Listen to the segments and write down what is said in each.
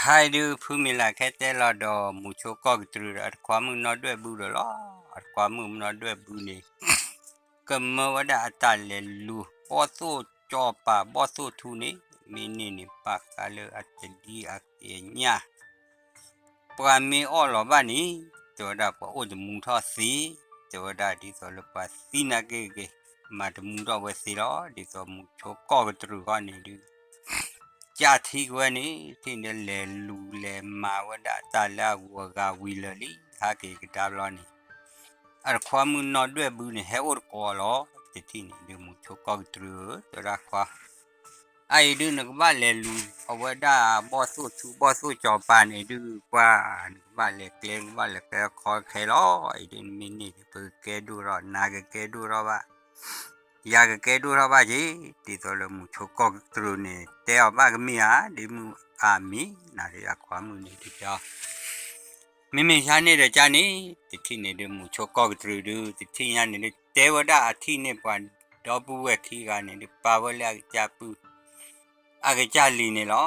ဟဲဒုး ဖုမ့ၢ်လၢ်ခဲတဲလီၤဒီး မူၤဆိကီၢ်ကတြူၢ်ဒီး အတခွါမုၣ်နီၢ်ဒွဲၣ်ဘုဒီးလီၤ. အတခွါမုၣ်နီၢ်ဒွဲၣ်ဘုန့ၣ် ကမၢဝဲဒၣ်အတၢ်လဲၤလူၤ ဘီၣ်သိၣ်ကၠီၤပၤ ဘီၣ်သိၣ်ထူန့ၣ် မ့ၢ်န့ၢ်န့ၣ် ဘၣ်ဃးလၢအတဒံအက့အညၣ် ပှၤမ့ၢ်အီၣ်လီၤဘၣ်န့ၣ် တဲဝဲဒၣ်ပှၤအိၣ်တမူထီၣ်သ့, တဲဝဲဒၣ်ဒ်သိးလၢပှၤသံနာ်က့ဂ့ၤ, မၤတမူထီၣ်ဝဲသ့လီၤ. ဒ်သိးမူၤဆိကီၢ်ကတြူၢ်ဃီန့ၣ်ဒုး ကၢ်ထံကဝဲန့ၣ် ထံၣ်န့ၣ်လဲၤလူၤလဲၤမၤဝဲဒၣ်တၢ်လၢအဂုၤအဂၤဝံၤလၢာ်လံ, ဟးက့ၤကဒါဘျီန့ၣ် အတခွါမုၣ်နီၢ်ဒွဲၣ်ဘုန့ၣ် ဟဲအိၣ်တကိးလီၤ. တထံၣ်န့ၣ်ဒုး မူၤဆိကီၢ်ကတြူၢ်ဧၢ, တဲဝဲဒၣ်ခွါ အအံၤဒုး နကဘၣ်လဲၤလူၤအဝဲဒၣ်ဘီၣ်သိၣ်ထူဘီၣ်သိၣ်ကၠီၤပၤန့ၣ်ဒုး ပှၤ နကဘၣ်လဲၤကျဲ နကဘၣ်လဲၤကျဲခီခဲလီၤ. အံၤဒုး နမ့ၢ်န့ၢ်ဒုး ပကကဲဒိၣ်ထီၣ် နၤကကဲဒိၣ်ထီၣ်ဘၣ် ယၤကကဲဒိၣ်ထီၣ်ဘၣ်က့ၤ, ဒ်သိးလၢမူၤဆိကီၢ်ကတြူၢ်န့ၣ် တဲအီၤဘၣ်ကမ့ၢ်ဧါ, ဒ်မုၢ်အါမံၤ နၤဒုး အခွါမုၣ်န့ၣ်ဒုးတဲအီၤ မ့မ့ၢ်ယၤန့ၣ်ဒီးကန့ၣ် တထံၣ်န့ၣ်ဒုး မူၤဆိကီၢ်ကတြူၢ်ဒုး တထံၣ်ညါန့ၣ်ဒုး တဲဝဲဒၣ်အထံၣ်န့ၢ်ပှၤဒီပုၢ်ဝဲၢ်ခံဂၤန့ၣ်ဒုး ပာ်ဝဲလၢအကစၢ်ပုၢ် အကစၢ်လံၤန့ၣ်လီၤ.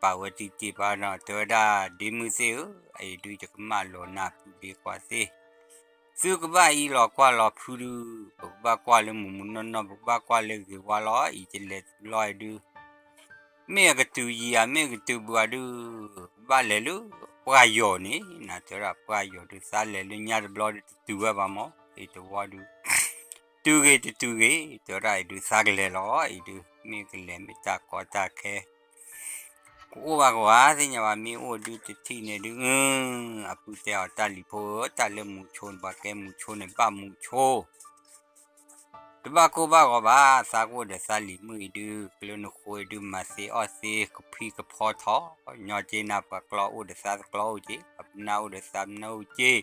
ပာ်ဝဲတံၢ်တံၢ်ပှၤဒီး တဲဝဲဒၣ် ဒ့မုၢ်သ့ၣ်ဧၢ, အအံၤဒုး ယကမၢလီၤနၤပုၢ်ဒ့ခွါသ့ၣ်, သုကဘၣ်အံးလီၤကွၢ်လီၤဖုဒုး, ပကဘၣ်ကွၢ်လၢမုၢ်မုၢ်နီၢ်နီၢ် ပကဘၣ်ကွၢ်လၢဂ့ၤဝါလီၤ. အံၤယလဲၤတဘျီအံၤဒုး မ့ၢ်အကတုၤယံၤဧါ မ့ၢ်အကတုၤဘုဧါဒုး ကဘၣ်လဲၤလၢပှၢ်ယီၤန့ၣ် နၤတဲဝဲဒၣ်ပှၢ်ယီၤဒုး သးလဲၤလၢညါတဘျီဒုး တတုၤဝဲဘၣ်မး အံၤတဝီဒုး တုၤဂ့ၤတတုၤဂ့ၤ တဲဝဲဒၣ်အံၤဒုး သးကလဲၤလီၤ အံၤဒုး မ့ၢ်ကလဲၤမ့ၢ်တၢ်ကီတၢ်ခဲ ကအိၣ်ဘၣ်ကဝၤသ့ၣ်ညါဘၣ် မ့ၢ်အိၣ်ဒုးတထံၣ်န့ၣ်ဒုး အပုၢ်တဲအီၤ တၢ်လံၤဖိဧၢ တၢ်လၢမူၤဆိန့ၣ် ပှၤကဲမူၤဆိန့ၣ် ဘၣ်မူၤဆိ တဘၣ်ကိၢ်ဘၣ်ဂီၤဘၣ် သးကအိၣ်ဒီးသးလံၤမုၣ်အံၤဒုး ကျၢနဃိအံၤဒုး မၤသ့အီၣ်သ့ ကဖှံကဖီထီၣ် ညီက့နၤ ပှၤကျီအိၣ်ဒီးသးတကျီအိၣ်က့ ပှၤပနၢ်အိၣ်ဒီးသးပနၢ်အိၣ်က့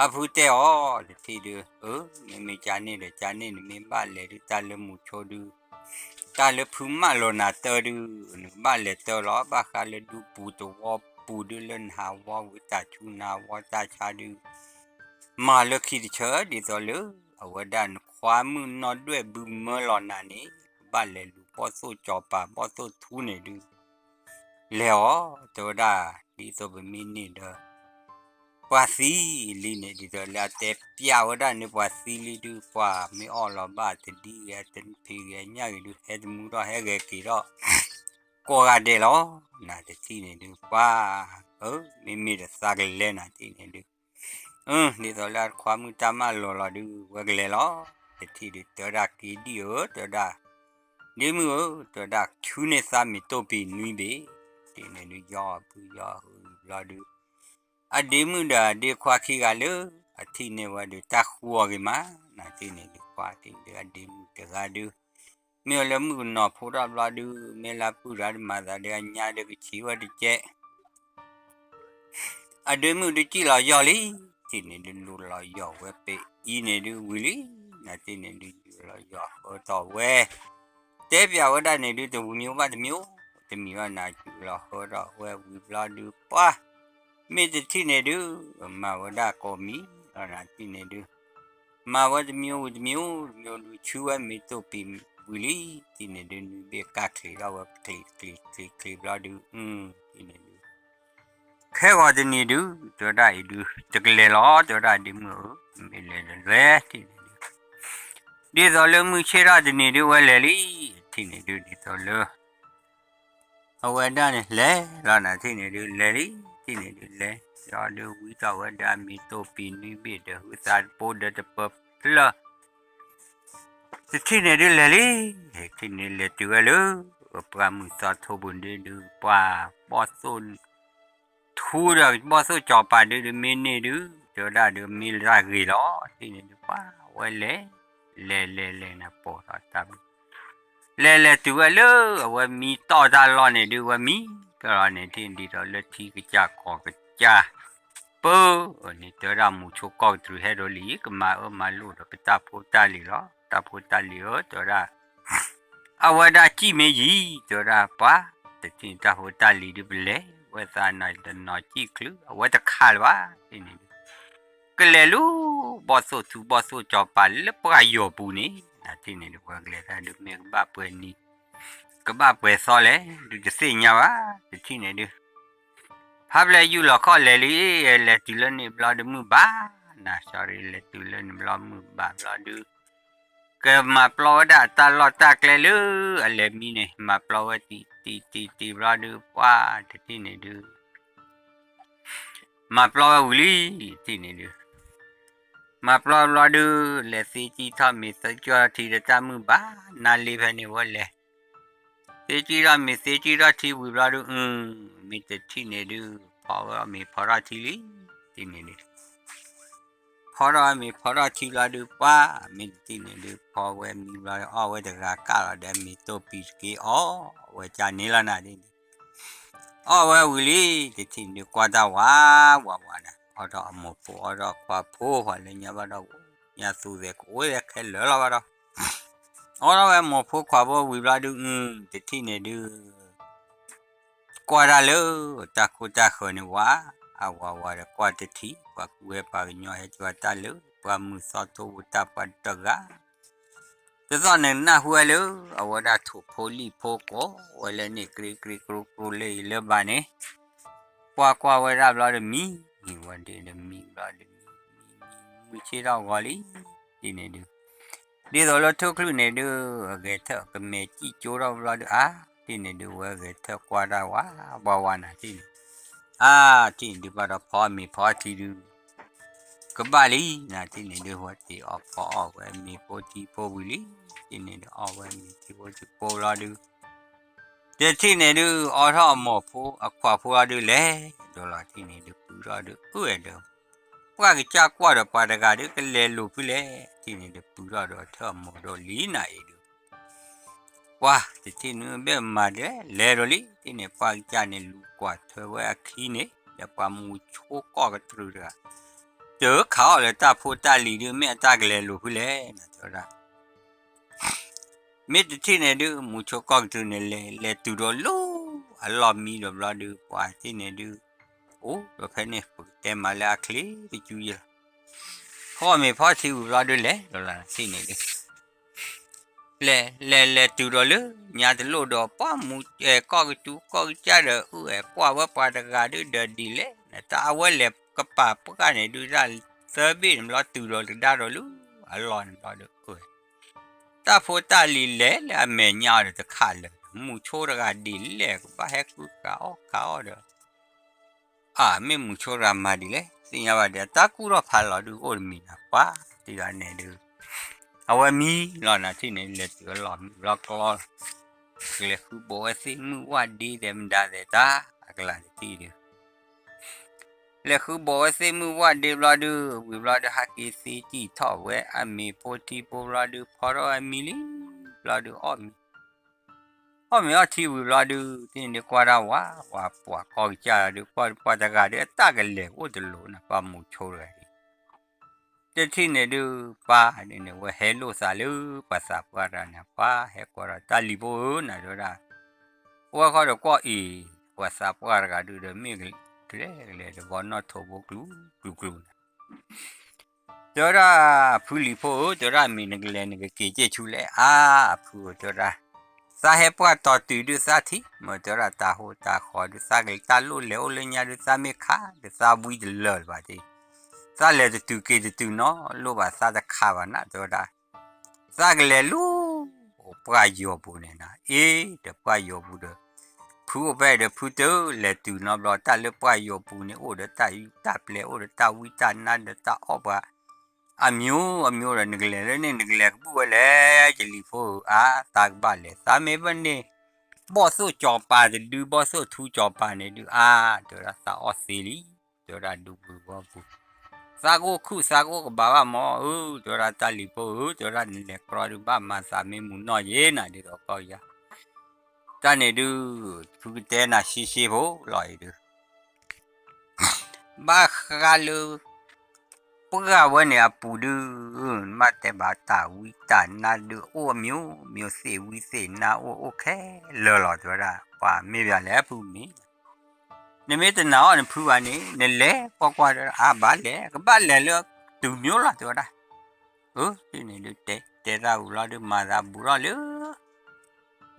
အဖုတဲအီၤ တထံၣ်ဒုး အၢ မ့မ့ၢ်ကန့ၣ်ဒီးကန့ၣ် နမ့ၢ်ဘၣ်လဲၤဒုးတၢ်လၢမူၤဆိဒုး တၢ်လၢဖုမၢလီၤနၤတၢ်ဒုး နကဘၣ်လဲၤတၢ်လီၤ ဘၣ်ဃးလၢဒူပူၤတဝီပူၤဒုး လၢနဟးဝီဝံၤတၢ်ဆူနဟးဝီတၢ်ဆါဒုး မၤလၢခံတဆၢ ဒ်သိးလၢ အဝဲဒၣ်နခွါမုၣ်နီၢ်ဒွဲၣ်ဘုမၢလီၤနၤန့ၣ် ကဘၣ်လဲၤလူၤဘီၣ်သိၣ်ကၠီၤပၤဘီၣ်သိၣ်ထူန့ၣ်ဒုး လဲၤအီၤ တဲဝဲဒၣ် ဒ်သိးပမ့ၢ်န့ၢ်ဒီး ပှၤသံလံန့ၣ် ဒ်သိးလၢအတဲပျးဝဲဒၣ်န့ၣ် ပှၤသံလံဒုး ပှၤမ့ၢ်အီၣ်လီၤဘၣ်တဒံဂ့ၤ တဖံးဂ့ၤ အညၣ်ဂ့ၤဒုး ဟဲတမူထီၣ် ဟဲဂဲၤက့ၤထီၣ် ကိးဂၤဒဲးလီၤ. နၤတထံၣ်န့ၣ်ဒုး ပှၤ အၢ မ့မ့ၢ်ဒီးသးကလဲၤနၤထံၣ်န့ၣ်ဒုး ဒ်သိးလၢအခွါမုၣ်တၢ်မၢလီၤလီၤဒုး ဝဲကလဲၤလီၤ. တထံၣ်ဒုး တဲဝဲဒၣ်က့ၤဒံၣ်ဧၢ တဲဝဲဒၣ် ဒ့မုၣ်ဧၢ တဲဝဲဒၣ် ဆူန့ၢ်သးမ့ၤတိၢ်ပံၤနွံဘ့ၣ် တထံၣ်န့ၣ်ဒုး ယီအဖုယီအဟုဘျီဒုး အဒ့မုၣ်ဒီးအဒ့ခွါခံဂၤလၢ အထံၣ်န့ၢ်ဝဲဒုး တၢ်ဃူအီၤဂ့ၤမး နၤထံၣ်န့ၣ်ဒုး ပှၤထံၣ်ဒုး အဒ့မုၣ်တဂၤဒုး မ့ၢ်အီၤလၢမုၣ်ကနီၤဖိထီၣ်ဘျီဒုး မ့ၢ်လၢပုၢ်တဂၤဒုး မၤသးဒုး အညါဒုးကဆံးဝဲတကဲး အဒ့မုၣ်ဒုးစံၣ်လီၤယီၢ်လံ, ထံၣ်န့ၣ်ဒုး လူၤလီၤယီၢ်ဝဲပအံၤန့ၣ်ဒုးဝံၤလံ, နၤထံၣ်န့ၣ်ဒုး ယူၤလီၤယီၢ်ဟၢထီၣ်ဝဲ, တဲပျးဝဲဒၣ်န့ၣ်ဒုး တမံၤဘၣ်တမံၤ, တမံၤဘၣ်နၤ ယူၤလီၤဟၢထီၣ်ဝဲဝံၤဘျီဒုး ပှၤ မ့ၢ်တထံၣ်န့ၣ်ဒုး မၤဝဲဒၣ်ကိးမံၤလီၤ နၤထံၣ်န့ၣ်ဒုး မၤဝဲတမံၤဝံၤတမံၤ, တမံၤဒုးဆူဝဲမ့ၤတိၢ်ပံၤဝံၤလံ, ထံၣ်န့ၣ်ဒုး နွံဘ့ၣ်ကၢ်ချံးထီၣ်ဝဲ ချံးချံးချံးချံးဘျီဒုး, ထံၣ်န့ၣ်ဒုး ခဲဂီၤတနံၤဒုး တဲဝဲဒၣ်အံၤဒုး တကလဲၤလီၤ တဲဝဲဒၣ်ဒ့မုၣ်ဧၢ, မ့ၢ်လဲၤလဲၤလဲၤ ထံၣ်န့ၣ်ဒုး ဒ်သိးလၢမုၢ်ဆ့ၣ်ထီၣ်တနံၤဒုး ဝဲလဲၤလံ, ထံၣ်န့ၣ်ဒုး ဒ်သိးလၢ အဝဲဒၣ်န့ၣ်လဲၤလီၤ နၤထံၣ်န့ၣ်ဒုး လဲၤလံ, ထံၣ်န့ၣ်ဒုးလဲၤ ဒီးဒုးဝံထီၣ်ဝဲဒၣ်မ့ၤတိၢ်ပံၤနွံဘ့ၣ်ဒီး ဟုသးတပိဒီးတပၢဖျၢၣ် တထံၣ်န့ၣ်ဒုးလဲၤလံ, ထံၣ်န့ၣ်လဲၤတုၤဝဲလၢ ပှၢ်မုၢ်သီထိပူၤဒုးဒုး ပှၤဘီၣ်သိၣ် ထူဒီးဘီၣ်သိၣ်ကၠီၤပၤဒုးဒုးမ့ၢ်န့ၢ်ဒုး တဲဝဲဒၣ်ဒုးမ့ၢ်လၢတၢ်ဂ့ၤလီၤ, ထံၣ်န့ၣ်ဒုး ပှၤဝဲလဲၤ လဲၤလဲၤလဲၤနၤပိာ်ထီၣ်တၢ်ဘျုး လဲၤလဲၤတုၤဝဲလၢ အဝဲမံတီၢ်တၢ်လီၢ်န့ၣ်ဒုး ဝဲမံကလီၤန့ၣ် ထံၣ်ဒ်သိးလၢထံကစၢ်ကီၢ်ကစၢ် ပၢန့ၣ် တဲဝဲဒၣ်မူၤဆိကီၢ်ကတြူၢ်ဟဲဒီးလံ ကမၤအၢမၤလိာ်ဒီးပတၢ်ဖိတၢ်လံၤလီၤ, တၢ်ဖိတၢ်လံၤဧၢ တဲဝဲဒၣ် အဝဲဒၣ်စံၣ်မ့ၢ်ယံၤ တဲဝဲဒၣ်ပှၤ တထံၣ်န့ၣ်တၢ်ဖိတၢ်လံၤဒုးပလဲၤ ဝဲသးနၤတနီၤစံၣ်ချုး အဝဲတခးလၢၤဘၣ် ထံၣ်န့ၣ်ဒုး ကလဲၤလူၤ ဘီၣ်သိၣ်ထူဘီၣ်သိၣ်ကၠီၤပၤလၢပှၢ်ယီၤပူၤန့ၣ် နၤထံၣ်န့ၣ်ဒုး ပှၤကလဲၤတၢ်ဒုးမ့ၢ်ကဘၣ်ပှဲၤနံၤ ကဘၣ်ပှဲၤသီလဲၣ် ဒုးတသ့ၣ်ညါဘၣ် တထံၣ်န့ၣ်ဒုး ဖးဘျဲၣ်ယူၢ်လီၤခီၣ်လဲၤလံ, လဲၤတုၤလၢန့ၣ်ဘျီဒုးမုၢ်ဘၣ်နၤ, စီၤရ့လဲၤတုၤလၢန့ၣ်ဘျီမုၢ်ဘၣ်ဘျီဒုး ကမၤပျီဝဲဒၣ်တၢ်လီၢ်တၢ်ကျဲလၢအလဲၤမံန့ၣ်, မၤပျီဝဲတံၤတံၤတံၤတံၤဘျီဒုး ပှၢ်တထံၣ်န့ၣ်ဒုး မၤပျီဝဲဝံၤလံ, တထံၣ်န့ၣ်ဒုး မၤပျီဘျီဒုး လဲၤသ့ကံၣ်ထီၣ်မ့ၤသ့ကံၣ်ထီၣ်ထံဒီးတၢ်မုၢ်ဘၣ်နၤလံဖဲန့ၣ်ဝဲလဲၤ သ့ကံၣ်ထီၣ်မ့ၤသ့ကံၣ်ထီၣ်ထံဝံၤဘျီဒုး အု မ့ၢ်တထံၣ်န့ၣ်ဒုး ဖီဝဲအီၣ်မ့ၤဖီထီၣ်ထံလံ, တထံၣ်န့ၣ်ဒုး ဖီထီၣ်မ့ၤဖီထီၣ်ထံဘျီဒုး ပှၢ် မ့ၢ်တထံၣ်န့ၣ်ဒုး ဖီဝဲမံဘျီဒုး အီၣ်ဝဲတဂၤကၣ်လီၤဒီးမ့ၤတိၢ်ပံၤတက့ၢ်အီၣ်ဝဲကန့ၣ်လီၤနၤဒ်န့ၣ် အီၣ်ဝဲဝံၤလံ, တထံၣ်န့ၣ်ဒုးကွၢ်တၢ်ဝးဝးဝးနၤ, အီၣ်ထီၣ်အမိၢ်ဖိအီၣ်ထီၣ်ခွါဖိ ပှၤလၢညါဘၣ်ဒီး ညါသူသဲးကအိၣ်ဝဲခဲလၢာ်လီၤဘၣ်ဒီး အီၣ်ထီၣ်ဝဲမိၢ်ဖိခွါဖိဝံၤဘျီဒုး အု တထံၣ်န့ၣ်ဒုး ကွၢ်တၢ်လၢ တၢ်ခိတၢ်ဃၢၤန့ၣ်ဝး အဝးဝးဒီးကွၢ်တထံၣ် ပှၤကူဟဲပှၤကညီဟဲကၠီတၢ်လၢ ပှၤမုၢ်သီထိဖိတၢ်ပှၤတဂၤ တသီၣ်န့ၣ်နၢ်ဟူဝဲလၢ အဝဲဒၣ်ထိၣ်ဖိလံၣ်ဖိကိးဝဲလၢန့ၣ် ကြ့ကြ့ကြိကြိလၢအံၤလၢဘၣ်န့ၣ် ကွၢ်ကွၢ်ဝဲဒၣ်ဘျီဒီးမံ, ဝဲဒၣ်ဒီးမံဘျီဒီးမံ, မံဆ့ၣ်ထီၣ်ဂီၤလံ, တထံၣ်န့ၣ်ဒုး ဒ်သိးလၢထိၣ်ချုးန့ၣ်ဒုး အဂဲၤထၢၣ်ကမဲာ်ကံၣ်ကၠိထီၣ်ဘျီဒုး အါ တထံၣ်န့ၣ်ဒုး ဝဲဂဲၤထၢၣ်ကွၢ်တၢ်ဝးဝးဝးနၤတထံၣ်န့ၣ် အါ တထံၣ်န့ၣ်ဒုးဘၣ်ဒီးဖီမ့ၤဖီထံဒုး ကဘၣ်လံနၤတထံၣ်န့ၣ်ဒုး ဝဲတ့ၢ်အီၣ်ဖီအီၣ်ဝဲမ့ၤဖိထံဖိဝံၤလံ, တထံၣ်န့ၣ်ဒုးအီၣ်ဝဲမ့ၤထံဖိထံဖိဘျီဒုး တထံၣ်န့ၣ်ဒုး အီၣ်ထီၣ်အမိၢ်ဖိအခွါဖိလီၤဒုးလဲၤ, ဒီးလီၤတထံၣ်န့ၣ်ဒုး ပုၢ်ထီၣ်ဒုးအုၣ်ဝဲဒီး ပှၢ်ကစၢ်ကွၢ်ဒီးပှၤတဂၤဒုးကလဲၤလိာ်ဖုလဲၣ်, တထံၣ်န့ၣ်ဒုး ပုၢ်ထီၣ်ဒီးထၢၣ်အမိၢ်ဒီးလံနၤအံၤဒုး ပှၢ်တထံၣ်န့ၣ်ဘၣ်မၤဒဲးလဲၤဒီးလံ, တထံၣ်န့ၣ် ပှၢ်ကစၢ်န့ၣ်လူၤကွၢ်ထွဲဝဲအခံန့ၣ် ဒီးပှၤမူၤဆိကီၢ်ကတြူၢ်တဂၤ တခးအီၣ်လၢတၢ်ဖိတၢ်လံၤဒုး မ့ၢ်အတၢ်ကလဲၤလိာ်ဖုလဲၣ်နၤတဲဝဲဒၣ် မ့ၢ်တထံၣ်န့ၣ်ဒုး မူၤဆိကီၢ်ကတြူၢ်န့ၣ် လဲၤလဲၤတုၤဒီးလၢအလီၢ်မံဒီးဘျီဒုး ပှၢ်တထံၣ်န့ၣ်ဒုး အိၣ်ဒီးဖဲန့ၣ် ပကတဲမၤလၢအချ့တကူယဲၢ်လီၤ. ဖီမ့ၤဖီထံဝံၤဘျီဒုးလဲၤဒီးလီၤတထံၣ်န့ၣ်ဒုး လဲၤလဲၤလဲၤတုၤဒီးလၢညါတလိၣ်ဒီး ပှၢ်မူၤအဲၣ်ကီၢ်ကတူၤကီၢ်ကစၢ်ဒီး အုၣ်အဲၣ်ကွၢ်ဝဲပှၤတဂၤဒုးဒီးဒ်လဲၣ် တၢ်အဝဲလဲၤကပာ်ပှၢ်န့ၣ်ဒုး တၢ်သၢဘ့ၣ်န့ၣ်ဘျီတုၤဒီးတဒါဒီးလၢအလီၢ်န့ၣ်ဘျီဒီး တၢ်ဖိတၢ်လံၤလဲၤလၢအမဲာ်ညါအီၤဒီးတခးလၢာ် မူၤဆိတဂၤဒ်လဲၣ် ကဘၣ်ဟဲဃုဃာ်အီၣ်ဃာ်အီၣ်ဒီး အၢ မ့ၢ်မူၤဆိတဂၤမၤဒ်လဲၣ် သ့ၣ်ညါဘၣ်ဒီး တၢ်ကူၣ်ထီၣ်ဖးလီၤဒုးအိၣ်တမံၤနၤ ပှၢ်တဂၤန့ၣ်ဒုး အဝဲမံလီၤနၤတထံၣ်န့ၣ် လဲၤတုၤအလီၢ်မံဘျီကျီလီၤ ကလဲၤဃုဘိးဝဲသ့ၣ်မုၢ်ဝၣ်ဒ့သဲးမဒါသဲးတၢ် အကလၤတထံၣ်ဒုး လဲၤဃုဘိးဝဲသ့ၣ်မုၢ်ဝၣ်ဒ့ဘျီဒုး ဝံၤဘျီဒုး ဟဲက့ၤသ့ကံၢ်ထီၣ်ဝဲအမ့ၤဖိထံဖိဘျီဒုး ဖီထီၣ်ဝဲမံလံ ဘျီဒုးအီၣ်မံ အီၣ်မ့ၤအီၣ်ထံဝံၤဘျီဒုး တထံၣ်န့ၣ်ဒုးကွၢ်တၢ်ဝး ပှၤပှၤကီၢ်ကစၢ်ဒုး ကွၢ်ပှၤတဂၤဒုး အတၢ်ကလဲၤအိၣ်တလိၤနၤ ပှၢ်မူၤဆိတဂၤဒုး တထံၣ်န့ၣ်ဒုး ပှၢ်ဒ်န့ၣ် ဝဲဟဲလိာ်သးလၢပှၤသးပှၢ်တဂၤန့ၣ် ပှၢ်ဟဲကွၢ်ဒီးတၢ်လံၤဖိဧၢ နၤတဲဝဲဒၣ် ဝဲဃီဒီးကွၢ်အံၤ ပှၤသးပှၢ်တဂၤဒုးဒီးမ့ၢ်ကလဲၤကလဲၤဒီး ဘီနီၣ်ထိးဘိကျူၤကျူၤကျူၤနၤ တဲဝဲဒၣ် ဖုလံၤဖိဧၢ တဲဝဲဒၣ် မ့ၢ်နကလဲၤနကက့ၤက့ၢ်ဆူလဲၣ် အါ အဖုဧၢ တဲဝဲဒၣ် သးဟဲပှၢ်တီၤတုၤဒုးသးထံၣ် မ့ၢ်တဲဝဲဒၣ် တၢ်ဟိတၢ်ဃီဒုး သးကလဲၤတၢ်လိၣ်လဲၤအိၣ်လၢညါဒုး သးမ့ၢ်ခးဒုး သးဝံတလၢာ်လၢၤဘၣ်တ့ၢ် သးလဲၤတတုၤက့ၤတတုၤနီၤ လိၣ်ဘၣ်သးတခးဘၣ်နၤ တဲဝဲဒၣ် သးကလဲၤလူၤ ပှၢ်ယီၤပူၤန့ၣ်နၤ အ့ ဒီးပှၢ်ယီၤပူၤဒီး ဖုအိၣ်ဖဲဒီး ဖုတလဲၤတုၤနီတဘျီ တၢ်လၢပှၢ်ယီၤပူၤန့ၣ် အိၣ်ဒီးတၢ်ယူးတၢ်ပျဲၤ အိၣ်ဒီးတၢ်ဝံတၢ်နါဒီးတၢ်အီၣ်ပှၤ အမျိုးအမျိုးဒီး နကလဲၤလၢန့ၣ် နကလဲၤကဘူၣ်ဝဲလဲၣ် ယလံၤဖိဧၢ အါ သးကဘၣ်လဲၤ သးမ့ၢ်ဘၣ်န့ၣ် ဘီၣ်သိၣ်ကၠီၤပၤတဒု ဘီၣ်သိၣ်ထူကၠီၤပၤန့ၣ်ဒုး အါ တဲဝဲဒၣ် သးအီၣ်သ့လံ တဲဝဲဒၣ် ဒူပူၤဝီပူၤ သးကအိၣ်ခုၣ် သးကအိၣ်ကဘၣ်ဘၣ်မၢ်ဧၢ တဲဝဲဒၣ် တၢ်လံၤဖိဧၢ တဲဝဲဒၣ် နလဲၤကြီဒုး ဘၣ်မၤသးမ့ၢ်မုာ်နီၢ်ယဲနၤ ဒ်သိးကီၢ်ယၤ တၢ်န့ၣ်ဒုး ဖုကတဲနၤရှဲရှဲဖိလီၤအံၤဒုး ဘၣ်ဃးလၢ ပှၢ်ဝဲန့ၣ်အပူၤဒုး နဘၣ်တဲဘၣ်တၢ်ဝံတၢ်နါဒုး အိၣ်အမျိုးမျိုး သ့ၣ်ဝံသ့ၣ်နါအိၣ် အိၣ်ခဲလၢာ်လီၤ တဲဝဲဒၣ် ပှၤမ့ၢ်ဘၣ်လဲၣ် ဖုမ့ၢ် နမ့ၢ်တနာ်အီၤနဖုဘၣ်န့ၣ် နလဲၤကွၢ်ကွၢ်ဒီး အါဘၣ်လဲၣ် ကဘၣ်လဲၤလၢတုၤမျိုးလီၤ တဲဝဲဒၣ် အၢ တန့ၣ်ဒုး တဲတဲတၢ်ဝံၤလီၤဒုး မၤသးဘူးထီၣ်လၢ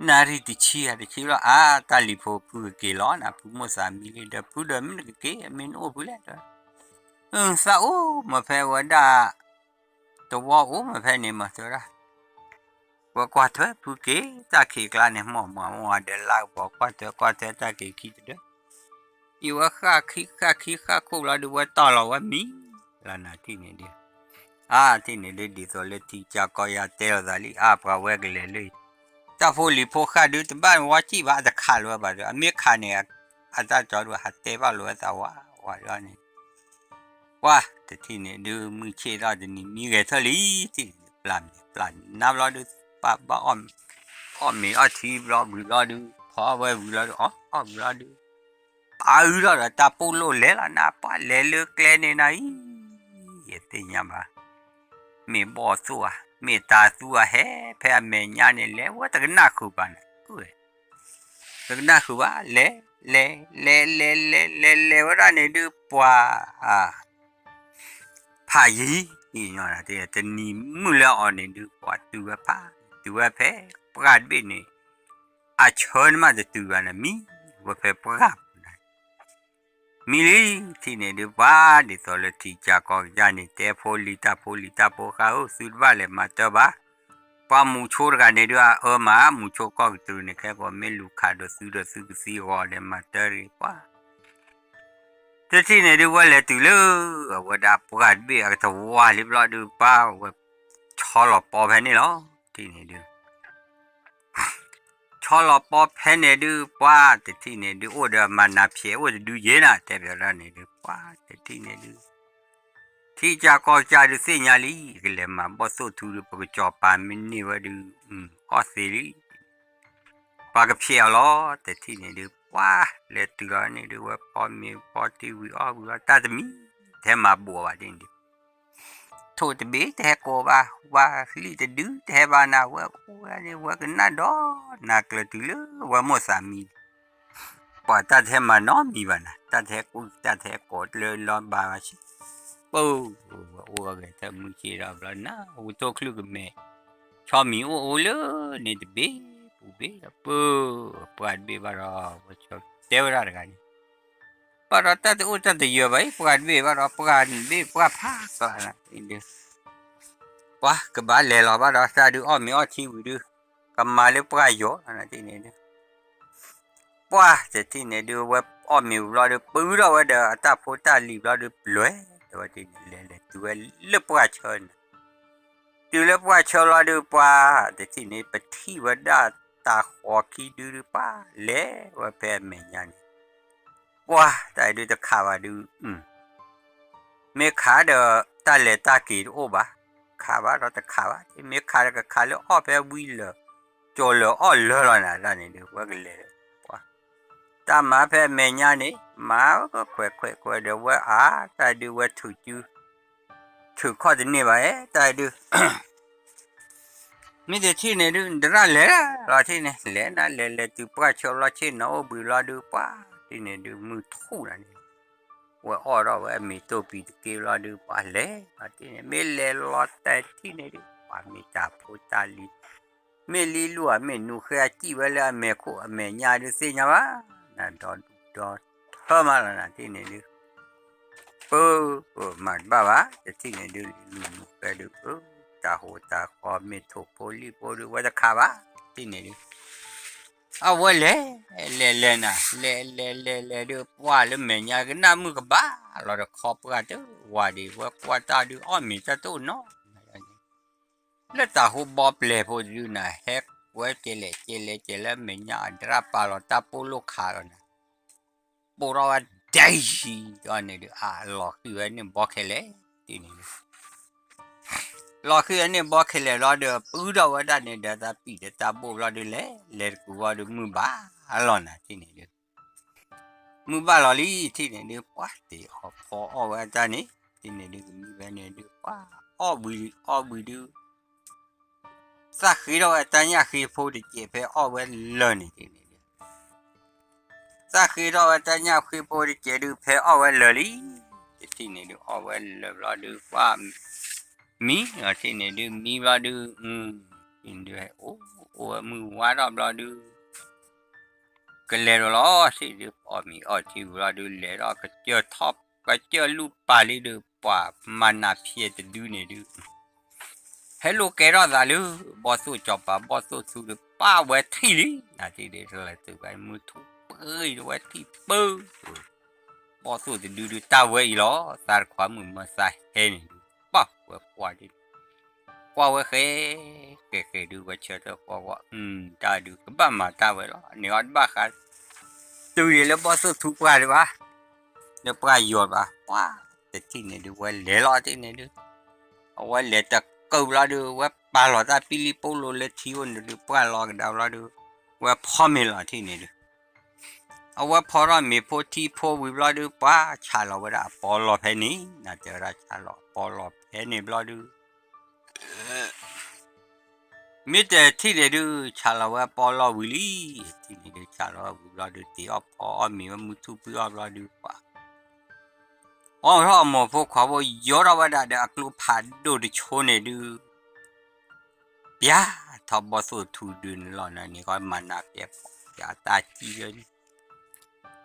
နၣ်ရံၣ်တဆံဧါ တဆံလီၤ အါ တၢ်လံၤဖိဖုကက့ၤလီၤနၤ ဖုမိၢ်သးမံလံဒီး ဖုဒီးမ့ၢ်နကက့ၤ မ့ၢ်နအိၣ်ဖုလဲၣ်ဒီး သးအိၣ်မၤဖဲဝဲဒၣ် တဝီအိၣ်မၤဖဲန့ၣ်မၤသၢဒၣ် ပကွၢ်ထွဲဖုက့ၤ တၢ်ခံးကျါန့ၣ် မီၢ်မီၢ်မီၢ်ဒီးလါကပီၤ ကွၢ်ထွဲကွၢ်ထွဲတၢ်က့ၤခံတဒၢ ယဝဲဃၣ်ခံဃၣ်ခံဃၣ်ခိၣ်ဘျီဒုး ဝဲတီၢ်လီၤဝဲမံၤ လီၤနၤထံၣ်န့ၣ်ဒုး အါ ထံၣ်န့ၣ်ဒုး ဒ်သိးလၢထံကၢ်ကီယါတဲလီၤသးလံ အါ ပှၤဝဲကလဲၤလၢ တၢ်ဖိလံၤဖိဃၣ်ဒုး တဘၣ်ဝဲစံၣ်ဘၣ် အတခးလီၤဝဲဘၣ်ဒီး အမ့ၢ်ခးန့ၣ် အတၢ်ကၠီဒုး ဟးတဲဘၣ်လီၤဝဲသးဝးဝးဒီးန့ၣ် ပှၢ် တထံၣ်န့ၣ်ဒုး မုၢ်ဆ့ၣ်ထီၣ်တနံၤ မံဂဲၤထၢၣ်လံ ထံၣ်န့ၣ်ဒုး ပျၢ်မ့ၤပျၢ်နါဘျီဒုး ပၢ်ဘၣ်အီၣ်မ့ၤအီထံဘျီဝံၤဘျီဒုး ဖီအီၣ်ဝဲဝံၤဘျီဒုး အီၣ်အီၣ်ဝံၤဘျီဒုး အါအုထီၣ်ဒီးတၢ်ပိၢ်လိၣ်လဲၤလီၤနၤ ပှၢ်လဲၤလၢကျဲန့ၣ်နၤအံၤ ယသ့ၣ်ညါဘၣ် မ့ၢ်ဘီၣ်သိၣ်ဧါ မ့ၢ်တၤသူဧါ ဟဲဖဲအမဲာ်ညါန့ၣ် လဲၤဝဲတကနၣ်ဃုာ်ဘၣ်န့ၣ် တကနၣ်ဃုာ်ဘၣ် လဲၤ လဲၤ လဲၤ လဲၤ လဲၤ လဲၤ လဲၤဝဲဒၣ်န့ၣ်ဒုး ပှၤ ဖးယံၤ တနံၤမုၢ်လၢအီၤန့ၣ်ဒုး ပှၤတုၤဝဲဖး တုၤဝဲဖဲ ပှၢ်တဘ့ၣ်န့ၣ် အဆၢန့ၣ်မးတတုၤဘၣ်န့ၣ် မံဝဲဖဲပှၢ်ပူၤန့ၣ် မံလံ ထံၣ်န့ၣ်ဒုး ပှၤဒ်သိးလၢထံကၢ်ကီၢ်ကၢ်န့ၣ် တဲဖိလံၤတၢ်ဖိလံၤတၢ်ဖိဃၣ်ဧၢ သုတဘၣ်လဲၤမၤတၢ်ဘၣ် ပှၤမူဆိတဂၤန့ၣ်ဒုး အအၢမး မူဆိကီၢ်ကတြူၢ်န့ၣ် ခဲကိးမ့ၢ်လူၤခးဒီးသုဒီးသုကသံအဂီၢ်ဒီးမၤတၢ်တဂ့ၤ ပှၤ တထံၣ်န့ၣ်ဒုး ဝဲလဲၤတုၤလၢ အဝဲဒၣ်ပှၢ်တဘ့ၣ်အကတဝါလံဘျီဒုး ပှၤဝဲ ဆီလီၤပီဖဲန့ၣ်လီၤ ထံၣ်န့ၣ်ဒုး ဆီလီၤပီဖဲန့ၣ်ဒုး ပှၢ်တထံၣ်န့ၣ်ဒုး အိၣ်ဒီးမၤနၤဖျဲးအိၣ်တဒုယဲၢ်နၤ တဲပၠးဒၣ်န့ၣ်ဒုး ပှၢ်တထံၣ်န့ၣ်ဒုး ထံကၢ်ကီၢ်ကၢ်ဒုးသ့ၣ်ညါလံ ကလဲၤမၤဘီၣ်သိၣ်ထူဒုး ပကစီၤပၤမ့ၢ်န့ၢ်ဝဲဒုး အီၣ်သ့လံ ပှၤကဖျဲးအီၤလီၤ တထံၣ်န့ၣ်ဒုး ပှၢ်လဲၤတုၤလီၤန့ၣ်ဒုး ဝဲဖီမ့ၤဖီထံဝံၤအီၣ်ဝံၤလီၤ တၢ်တမံၤ တဟဲမၤဘူးအီၤဘၣ်ဒ်န့ၣ်ဒုး ထိၣ်တဘ့ၣ်တဟဲကိးဘၣ် ဝါလံၣ်တဒုတဟဲဘၣ်နၤ ဝဲအိၣ်ဝဲန့ၣ် ဝဲကနၣ်ဒီးနၤကျၢၤတုၤလၢဝဲမိၢ်သးမံ ပှၤတၢ်တဟဲမၤနီတမံၤဘၣ်နၤ တၢ်တဟဲကူတၢ်တဟဲကိးလၢလီၤဘၣ်ဘၣ်ဆ့ ပၢ် ဝဲအိၣ်ဝဲဂဲၤထၢၣ်မုၢ်ဆ့ၣ်ဒီးဘျီနၤ ဝူထိၣ်ချုၣ်ကမဲာ် ဆီမံၤအိၣ်အိၣ်လၢန့ၣ်တဘ့ၣ်ပူၤဘ့ၣ်ဒီး ပၢ် ပှၢ်တဘ့ၣ်ဘၣ်ဒီး ဝဲတဲဝဲဒၣ်တဂၤန့ၣ် ဘၣ်ဒီးတၢ်တအိၣ်တၢ်တယၢၤဘၣ်အံၤ ပှၢ်တဘ့ၣ်ဘၣ်ဒီး ပှၢ်တဘ့ၣ်ပှၢ်ဖးကျါနၤဒုး ပှၢ်ကဘၣ်လဲၤလီၤဘၣ်ဒီး တၢ်ဒုးအီၣ်မ့ၤအီၣ်ထံဝံၤဒုး ကမၤလၢပှၢ်ယိာ်နၤဒ်န့ၣ်ဒုး ပှၢ်တထံၣ်န့ၣ်ဒုး ဝဲအီၣ်မ့ၤဝံၤဘျီဒုး ပုထီၣ်ဝဲဒီးအတၢ်ဖိတၢ်လံၤဘျီဒုး ပလွဲၢ် တဲဝဲဒ်န့ၣ် လဲၤလဲၤတုၤဝဲလၢပှၢ်ဆၢန့ၣ် တုၤလၢပှၢ်ဆၢဘျီဒုး ပှၢ်တထံၣ်န့ၣ် ပထံၣ်ဝဲဒၣ်တၢ်ဃီခံဒုဒုး ပှၢ်လဲၤဝဲဖဲအမဲာ်ညါန့ၣ် ပှၢ်တၢ်အံၤဒုးတခးဘၣ်ဒုး မ့ၢ်ခးဒီး တၢ်လဲၤတၢ်က့ၤတအိၣ်ဘၣ်, ခးဘၣ်ဒီးတခးဘၣ်, မ့ၢ်ခးဒီးကခးလၢအီၣ်ဖဲဝံလၢာ်, ကၠီၤလၢာ်အီၣ်လၢာ်လီၤနၤ, တၢ်န့ၣ်ဒုး ဝဲကလဲၤ, ပှၤ, တၢ်မၤဖဲအမဲာ်ညါန့ၣ် မၤဝဲကခွဲးခွဲးခွဲးဒီးဝဲအါ, တၢ်ဒုးဝဲထုးစု, ထုးခီၣ်တန့ၢ်ဘၣ်, တၢ်ဒုး မ့ၢ်တထံၣ်န့ၣ်ဒုး နတရၣ်လဲၤလီၤထံၣ်န့ၣ်, လဲၤနၤလဲၤလဲၤတုၤပှၢ်ဆၢလီၤဆ့ၣ်နီၤအိၣ်ဘှံးလီၤဒုး ပှၤ, တထံၣ်န့ၣ်ဒုး မုၢ်ထူၣ်နၤန့ၣ်, ဝဲအီၣ်ထီၣ်ဝဲအမ့ၤတိၢ်ပံၤတက့ၢ်လီၤဒုး ပှၤလဲၤလီၤထံၣ်န့ၣ် မ့ၢ်လဲၤလီၤတဲာ်ထံၣ်န့ၣ်ဒုး ပှၤမ့ၢ်တၢ်ဖိတၢ်လံၤ, မ့ၢ်လံလူၢ်ဧါ မ့ၢ်နူဃဲအစံၣ်ဝဲလၢအမဲာ်ခိၣ်အမဲာ်ညါဒုးသ့ၣ်ညါဘၣ်, နဒီဒူၣ်ဒီထၢမးလီၤနၤ တထံၣ်န့ၣ်ဒုး ပၢ်, မၤတဘၣ်ဘၣ်, တထံၣ်န့ၣ်ဒုး လံၤလူၢ်နူဃဲဒုး ပၢ်, တၢ်ဟိးတၢ်ဃီမ့ၢ်ထိၣ်ဖိလံၣ်ဖိဒုး ဝဲတခးဘၣ်, တထံၣ်န့ၣ်ဒုး အဝဲလဲၤ, လဲၤလဲၤနၤ, လဲၤလဲၤလဲၤလဲၤဒုး ပှၢ်လၢမဲာ်ညါကနၣ်မုၢ်ကဘၣ်လီၤဒီးခီပှၢ်တဝၤဒံး ဝဲကွၢ်တၢ်ဒုးအီၣ်မ့ၤတၢ်တအိၣ်နီတမံၤ, လၢတၢ်ဟိးဘီပျဲၤဖိဒုးနၤ ဟဲဝဲကဲလဲၣ်ကဲလဲၣ်ကဲလဲၣ် မဲာ်ညါအဒရၣ်ပာ်လီၤတၢ်ပိၢ်လိၣ်ခးလီၤနၤ ပိၢ်ထီၣ်ဝဲဒဲယံၤ, တန့ၣ်ဒုး အလီၤဃံၤဝဲန့ၣ်ဘီခဲလၢာ်, တန့ၣ်ဒုး လီၤဃံၤဝဲန့ၣ်ဘီခဲလၢာ်လီၤဒီး ပုထီၣ်ဝဲဒၣ်န့ၣ်ဒီးတၢ်ပံာ်ဒီးတၢ်ဘိၣ်ဘျီဒုး လဲၤလဲၤတကူၤဝံၤဒုး မုၢ်ဘၣ်လီၤနၤ တန့ၣ်ဒုး မုၢ်ဘၣ်လီၤလံ တန့ၣ်ဒုး ပှၤတ့ၢ်အီၣ်ဖီအီၣ်ဝဲတၢ်န့ၣ် တန့ၣ်ဒုး ကမံဝဲန့ၣ်ဒုး ပှၤ အီၣ်ဘှံးအီၣ်ဘှံးဒုး သၣ်ဃ့ထီၣ်ဝဲတၢ်ညၣ်ဃ့ဖိတစဲးဖဲအီၣ်ဝဲလၢာ်န့ၣ် တန့ၣ်ဒုး သၣ်ဃ့ထီၣ်ဝဲတၢ်ညၣ်ဃ့ဖိတစဲးဒုး ဖဲအီၣ်ဝဲလၢာ်လံ, တထံၣ်န့ၣ်ဒုး အီၣ်ဝဲလၢာ်ဘျီဒုး ပှၤ မံ, တထံၣ်န့ၣ်ဒုး မံဘျီဒုး တန့ၣ်ဒုး ဟဲအိၣ် အိၣ်ဝဲမုၢ်ဝါထီၣ်ဘျီဒုး ကလဲၤဒီးလီၤ ထံၣ်ဒုး အီၣ်မ့ၤအီထံဝံၤဘျီဒုး လဲၤဒီးကစၢၢ်ထီၣ် ကစၢၢ်လူၢ်ပာ်လံဒုး ပှၤမၤနၤဖျဲးတဒုန့ၣ်ဒုး ဟဲလိာ်ကဲထီၣ်သးလၢ ဘီၣ်သိၣ်စီၤပၤ ဘီၣ်သိၣ်ထူဒုး ပာ်ဝဲထံၣ်လံ နၤထံၣ်ဒုး တလဲၤသုးဘၣ် မုၢ်ထူၣ်ပှ့ၤဒုးဝဲထံၣ်ပၢ ဘီၣ်သိၣ်တဒုဒုး တၢ်ဝဲအံၤလီၤ သးတခွါမုၣ်မၢသးဟဲန့ၣ်ဒုး ပာ်ဝဲကွၢ်ဒုး ကွၢ်ဝဲဃဲ ကဲဃဲဒုး ဝဲဆၢထၢၣ်ကွၢ်ကွၢ် တၢ်ဒုး ကဘၣ်မၤတၢ်ဝဲလီၤ န့ၣ်အီၤတဘၣ်ဃး တုၤဒံးလၢဘီၣ်သိၣ်ထူပှၢ်ဒံးဘၣ် လၢပှၢ်ယီၤဘၣ် ပှၤ တထံၣ်န့ၣ်ဒုး ဝဲလဲၤလီၤတထံၣ်န့ၣ်ဒုး အဝဲလဲၤတကၢၢ်ဘျီဒုး ဝဲပာ်လီၤတၢ်ပံလံပိလိာ်လၢထံအိၣ်န့ၣ်ဒုး ပှၢ်လီၤကဒါဘျီဒုး ဝဲဖီမ့ၤလီၤတထံၣ်န့ၣ်ဒုး အဝဲဖီထီၣ်မ့ၤဖိထံဖိဝံၤဘျီဒုး ပှၤဆးလီၤဝဲဒၣ်အပီလီၢ်ဖဲန့ၣ် နၤတဲဝဲဒၣ်ဆးလီၤအပီလီၢ်ဖဲန့ၣ်ဘျီဒုး မ့ၢ်တထံၣ်န့ၣ်ဒုး ဆးလီၤဝဲအပီလီၢ်ဝံၤလံ တထံၣ်န့ၣ်ဒုး ဆးလီၤဝဲဝံၤဘျီဒုး တ့ၤအီၣ်ဖီအီၣ်မ့ၤဝဲမုၢ်ထူၣ်ပှ့ၤအီၣ်ဘျီဒုး ပှၤ အီၣ်ထီၣ်အမိၢ်ဖိခွါဖိ ယိးထီၣ်ဝဲဒၣ်ဒီးအကျိဖးဒိၣ်တဆိန့ၣ်ဒုး ပျၢ်ထီၣ်ဘီၣ်သိၣ်ထူဒုးန့ၣ်လီၤ နၤန့ၣ်ကီမၤနၤဖျဲး ပျၢ်တၢ်စံၣ်လၢန့ၣ်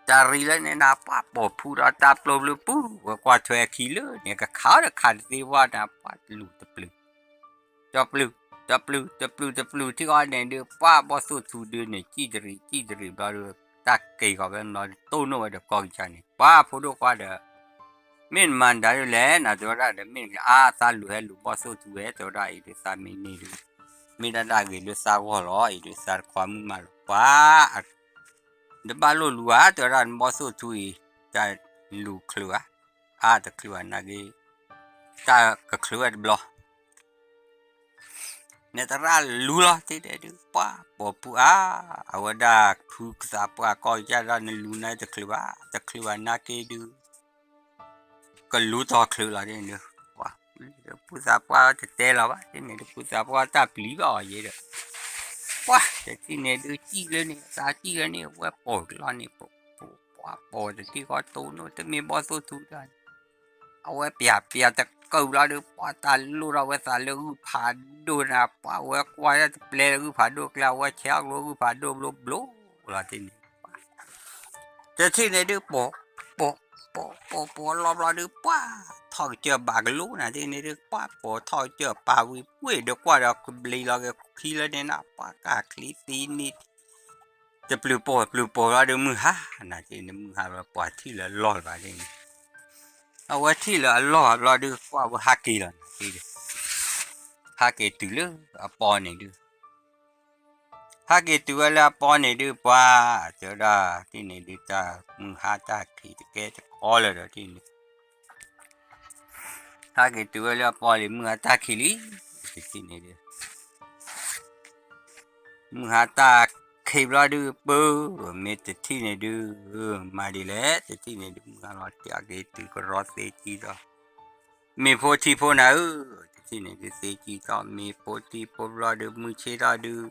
တၢ်ရံၣ်လၢန့ၣ်နၤ ပှၤပိာ်ဖူထီၣ်တၢ်ပျိဘျုးပူၤ ဝဲကွၢ်ထွဲအခံလၢန့ၣ် ကခးအီၤတခးတသ့ဝဲနၤ ပှၤလူၤတပျုာ် တပျုာ် တပျုာ် တပျုာ် တပျုာ်ထံၣ်အီၤန့ၣ်ဒုး ပှၤဘီၣ်သိၣ်ထူဒုးန့ၣ် စံၣ်တရံး စံၣ်တရံးဘျီဒုး တၢ်က့ၤကီၤဝဲဘျီဒုး တိၢ်နီၣ်ဝဲဒီးကီၢ်ကစၢ်န့ၣ် ပှၤဖိဒိၣ်ခွါဒီး မ့ၢ်နမၤဒၣ်ဒုးလဲၣ် နၤတဲဝဲဒၣ်ဒီး မ့ၢ်နက့ၤအါ သးလူၤဟဲလူၤဘီၣ်သိၣ်ထူဝဲ တဲဝဲဒၣ်အံၤဒုး သးမ့ၢ်န့ၢ်ဒုး မ့ၢ်ဒၣ်တၢ်ဂ့ၤလၢသးဂီၢ်လီၤ အံၤဒုး သးတခွါမုၣ်မးလီၤ ပှၤ တဘၣ်လိၣ်လူၤဧါ တဲဝဲဒၣ် နဘီၣ်သိၣ်ထူအံၤ တၢ်လူၤချုးဧါ အါတချုးဘၣ်နာ်က့ တၢ်ကချုးဝဲတဘျီ နသရၣ်လူၤလီၤ တထံၣ်န့ၣ်ဒုး ပှၤပိာ်ဖူအါ အဝဲဒၣ်ဖုကသးပှၢ်ကီၢ်ကစၢ်ဒီး နလူၤန့ၣ်တချုးဘၣ် တချုးဘၣ်နာ်က့ဒုး ကလူၤတီၤချုးလီၤ တထံၣ်န့ၣ်ဒုး ပှၤ ဖုသးပှၢ်တတဲလီၤဘၣ် တထံၣ်န့ၣ်ဒုး ဖုသးပှၢ်တၢ်ပျံၤဘၣ်အီၤယဲဒီး ပှၤ တထံၣ်န့ၣ်ဒုး စံၣ်လၢန့ၣ် သးစံၣ်လၢန့ၣ် ဝဲပိာ်ကလီန့ၣ် ပှၤပိာ်တထံၣ်ဃီတိၢ်နီၣ် တမ့ၢ်ဘီၣ်သိၣ်ထူတၢ်န့ၣ် အဝဲပျၢ်ပျၢ်တကၢၢ်ဘျီဒုး ပှၤတၢ်လိၣ်ထီၣ်ဝဲသးလၢဂုၢ်ဖးဒိၣ်နၤ ပှၤဝဲကွၢ်တပျဲလၢဂုၢ်ဖးဒိၣ်ကျဲ အဝဲဆဲးအီၣ်ကျိဂုၢ်ဖးဒိၣ်ဘျိဘျိလီၤ တထံၣ်န့ၣ် တထံၣ်န့ၣ်ဒုး ပိာ် ပိာ် ပိာ် ပိာ် ပိာ်လီၤဘျီဒုး ပှၤ ထီၣ်ကစၢၢ်ဘၣ်ကလိနၤ တထံၣ်န့ၣ်ဒုး ပှၤပိာ်ထီၣ်ကစၢၢ်ပာ်ဝံၤ ပှ့ၤဒီးကွၢ်ဒီးကဘျံးလီၤက့ၤခံလၢန့ၣ်နၤ ပှၤကၢ်ချံသံန့ၣ် တပျုာ်ပိာ် တပျုာ်ပိာ်ဘျီဒုး မုၢ်ဟါ နၤတထံၣ်န့ၣ် မုၢ်ဟါဘျီ ပှၤထံၣ်လၢအလီၢ်လၢၤဘၣ်ဒ်န့ၣ် အဝဲထံၣ်လၢအလီၢ်ဘျီဒုး ပှၤဝဲဟးက့ၤလီၤ နၤတထံၣ်ဒုး ဟးက့ၤတုၤလၢအပီန့ၣ်ဒုး ဟးက့ၤတုၤဝဲလၢအပီန့ၣ်ဒုး ပှၤ တဲဝဲဒၣ် တထံၣ်န့ၣ်ဒုး တၢ်မုၢ်ဟါတၢ်ခံးတကဲတကီလၢၤဒီး တထံၣ်န့ၣ် ဟးက့ၤတုၤဝဲလၢအပီလံ မုၢ်ဟါတၢ်ခံးလံ တထံၣ်န့ၣ်ဒုး မုၢ်ဟါတၢ်ခံးဘျီဒုး ပၢ မ့ၢ်တထံၣ်န့ၣ်ဒုး မၤဒ်လဲၣ် တထံၣ်န့ၣ်ဒုး မုၢ်ဟါလီၤ တၢ်က့ၤတုၤကရီသ့ကံထီၣ် မ့ၤဖိထံဖိနၤဧၢ တထံၣ်န့ၣ်ဒုး သ့ကံထီၣ် မ့ၤဖိထံဖိဘျီဒုး မုၢ်ဆ့ၣ်ထီၣ်ဒုး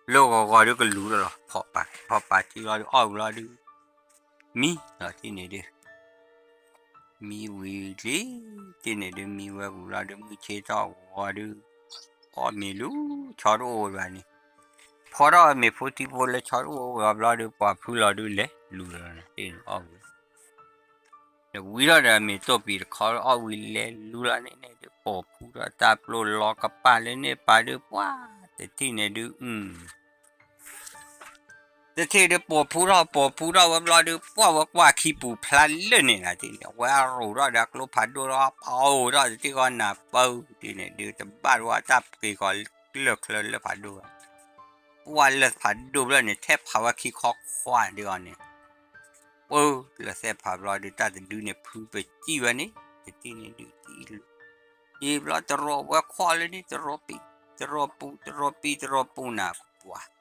လၢဂီၤဂီၤဒုးကလူၤလီၤလီၤ ဖီၣ်ပာ်ထံလီၤဒုး အီၣ်ဝံၤလီၤဒုး မံလီၤ တထံၣ်န့ၣ်ဒုး မံဝံၤလံ တထံၣ်န့ၣ်ဒုး မံဝဲဝံၤလီၤဒုး မုၢ်ဆ့ၣ်ထီၣ်ဂီၤဒုး အီၣ်မ့ၤလူၤ ဆီတအိၣ်ဝဲဘၣ်န့ၣ် ဖီထီၣ်မ့ၤဖိထံဖိလၢဆီတအိၣ်ဝဲဘျီဒုး ပှၤဖုလီၤဒုး လဲၤလူၤလီၤ တထံၣ်န့ၣ်အီၣ်ဝံၤ ဒီးဝံထီၣ်ဒီးမ့ၤတိၢ်ပံၤတခီ အီၣ်ဝံၤလဲၤလူၤလီၤန့ၣ်န့ၣ်ဒုး ပိာ်ဖူထီၣ်တၢ်ပျိလီၤကပာ်လၢန့ၣ်ပာ်ဒုး ပှၤ တထံၣ်န့ၣ်ဒုး တထံၣ်ဒုး ပိာ်ဖူထီၣ် ပိာ်ဖူထီၣ်ဝဲဘျီဒုး ပှၤဝဲကွၢ်ခံပူၤဖျါလၢန့ၣ်နၤ တထံၣ်န့ၣ် အဝဲအရူၤထီၣ်ဒီးအကျိဖးဒိၣ်ဒီး ပအိၣ်ထီၣ်တထံၣ်ဃီနၤပၢ တထံၣ်န့ၣ်ဒုး တဘၣ်တဝၣ်တၢ်ပှ့ၤဃီလၢချၢလၢဖးဒိၣ်ဘၣ် ပှၤလၢဖးဒိၣ်ဘျီန့ၣ် ထဲဖးဝဲခံခီခွါဒုးအီၤန့ၣ် ပၢ လၢသဲဖးဘျီဒုး တၢ်တဒုန့ၣ် ဖုပစံၣ်ဝဲန့ၣ် တထံၣ်န့ၣ်ဒုး တံၢ်လီၤ ယံာ်ဘျီတရီးဝဲခီလၢန့ၣ် တရီးပံၤ တရီးပူၤ တရီးပံၤ တရီးပူၤနၤ ပှၤ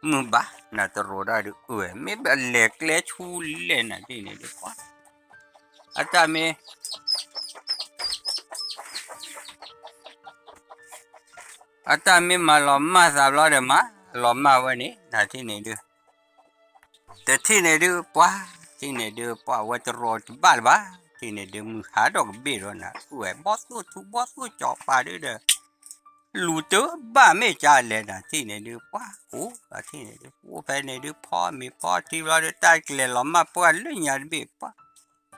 မုၢ်ဘၣ် နၤတရီးဒၣ်ဒုး အၢ မ့ၢ်ဘၣ်လဲၤကျဲဆူလဲၣ်နၤ တထံၣ်န့ၣ်ဒုး ပှၤ အတၢ်မ့ၢ် အတၢ်မ့ၢ်မၤလီၤမၢ်သးဘျီဒီး မၤလီၤမၢ်ဝဲန့ၣ် နၤတထံၣ်န့ၣ်ဒုး တထံၣ်န့ၣ်ဒုး ပှၤ တထံၣ်န့ၣ်ဒုး ပှၤဝဲတရီးတဘၣ်လၢၤဘၣ် တထံၣ်န့ၣ်ဒုး မုၢ်ဟါဒီးကဘ့ၣ်ဒီးနၤ အိၣ်ဝဲ ဘီၣ်သိၣ်ထူ ဘီၣ်သိၣ်ကၠီၤပၤဒုးဒီး လူၤတဘၣ်မ့ၢ်ကလဲၤနၤထံၣ်န့ၣ်ဒုး ပှၤအိၣ်လီၤထံၣ်န့ၣ်ဒုး အိၣ်ဖဲန့ၣ်ဒုး ဖီမ့ၤဖီထံဘျီဒုး တၢ်ကလဲၤလီၤမၢ်ပှၢ်လၢညါတဘ့ၣ် ပှၤ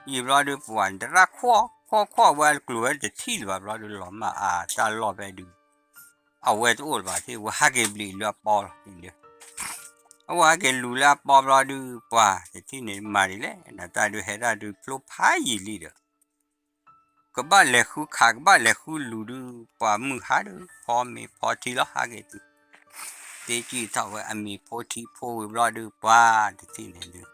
ယံာ်ဘျီဒုး ပှၤတရၣ်ခိၣ်ခိၣ်ခိၣ်ဝဲကျိၤဝဲတထံၣ်လၢၤဘၣ်ဘျီဒုး လီၤမၢ်အါတၢ်လီၢ်ဖဲဒုး အဝဲတအိၣ်လၢၤဘၣ်ထံၣ် ဝဲဟးက့ၤဘျံးလၢအပီလီၤထံၣ်န့ၣ်ဒုး အဝဲဟးက့ၤလူၤလၢအပီဘျီဒုး ပှၤတထံၣ်န့ၣ်မၤဒ်လဲၣ် နတၢ်ဒုးဟဲဒၣ်ဒုးဖျိဖးယံာ်လံဒီး ကဘၣ်လဲၤဃုခး ကဘၣ်လဲၤဃုလူၤဒုး ပှၤမုၢ်ဟါဒုး ဖီမ့ၤဖီထံလီၤ ဟးက့ၤတုၤ တ့ကံၢ်ထီၣ်ဝဲအမ့ၤဖိထံဖိဝံၤဘျီဒုး ပှၤတထံၣ်န့ၣ်ဒုး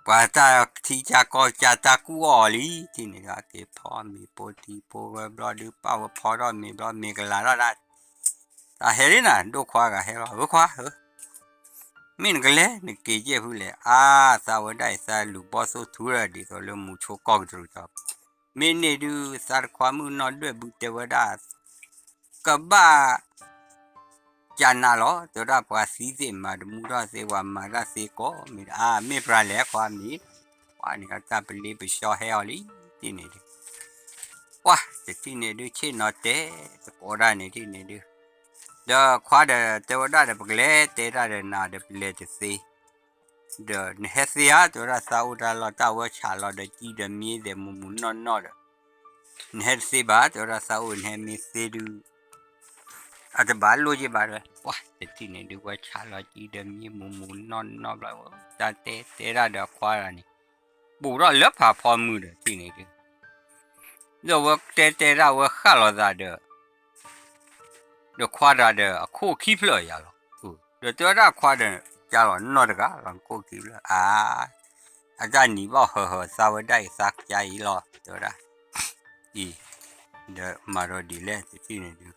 ပှၤတၢ်ထံကၢ်ကီၢ်ကၢ်တၢ်ကူၣ်အီၤလံ ထံၣ်န့ၣ်ဒုး ဟးက့ၤဖီမ့ၤဖိထံဖိဝဲဘျီဒုး ပာ်ဝဲဖီထီၣ်မ့ၤဘျီ မ့ၤကလၤထီၣ်ဒၣ် တၢ်ဟဲလံနၤ ဒိၣ်ခွါဂၤဟဲလီၤ ဧၢခွါဧၢ မ့ၢ်နကလဲၤနက့ၤယဲၢ်ဖုလဲၣ် အါ သးဝဲဒၣ်အံၤ သးလူၤဘီၣ်သိၣ်ထူဒီး ဒ်သိးလၢမူဆိကီၢ်ကတြူၢ်ထီၣ် မ့ၢ်န့ၣ်ဒုး သးတခွါမုၣ်နီၢ်ဒွဲၣ်ဘုတဲဝဲဒၣ် ကဘၣ် ကနးလီၤ တဲဝဲဒၣ်ပှၤသံသ့ၣ်မၤတမူထီၣ်သ့ ပှၤမၤတၢ်သ့ကိးမံၤ အါ မ့ၢ်ပြၤလဲၣ်ခွါမံၤ ပှၤန့ၣ်အတၢ်ပလ့ပစီဟဲအီၤလံ ထံၣ်န့ၣ်ဒုး ပှၤတထံၣ်န့ၣ်ဒုး ဆ့ၣ်နီၤတဲ တကိးဒၣ်န့ၣ်ထံၣ်န့ၣ်ဒုး ဒီးခွါဒီးတဲဝဲဒၣ်ဒီး ပကလဲၤတဲတၢ်ဒီးနၤဒီးပလဲၤတသ့ ဒီးနဟဲသ့ဧါ တဲဝဲဒၣ်သးအိၣ်တၢ်လီၢ်တၢ်ဝဲဆးလီၤဒီး ကံဒီးမံဒီးမူးမူးနီၢ်နီၢ်ဒီး နဟဲတသ့ဘၣ် တဲဝဲဒၣ်သးအိၣ် နဟဲမ့ၢ်သ့ဒုး အတဘၣ်လိၣ်က့ဘၣ်ဒီး ပှၤတထံၣ်န့ၣ်ဒုး ဝဲဆးလီၤကံဒီးမံမူးမူးနီၢ်နီၢ်ဘျီ တၢ်တဲတဲဒၣ်ဒီးအခွါတဂၤန့ၣ် ဘူးထီၣ်လၢဖးဖီမုၢ်ဒီးထံၣ်န့ၣ်ဒုး ဒီးဝဲတဲတဲဒၣ်ဝဲဃၣ်လီၤသးဒီး ဒီးခွါတဂၤဒီးအခိၣ်ခံဖျၢၣ်ယၤလီၤ. ဒီးတဲဝဲဒၣ်ခွါဒီး ကၢ်လီၤနီၢ်တဂၤလီၤ ခိၣ်ခံဖျၢၣ် အါ အတၢ်နံၤဘၣ်ဟၢၤဟၢၤ သးဝဲဒၣ်အံၤသးကၢ်အံၤလီၤ တဲဝဲဒၣ် အံၤ ဒီးမၤဒီးဒ်လဲၣ်တထံၣ်န့ၣ်ဒုး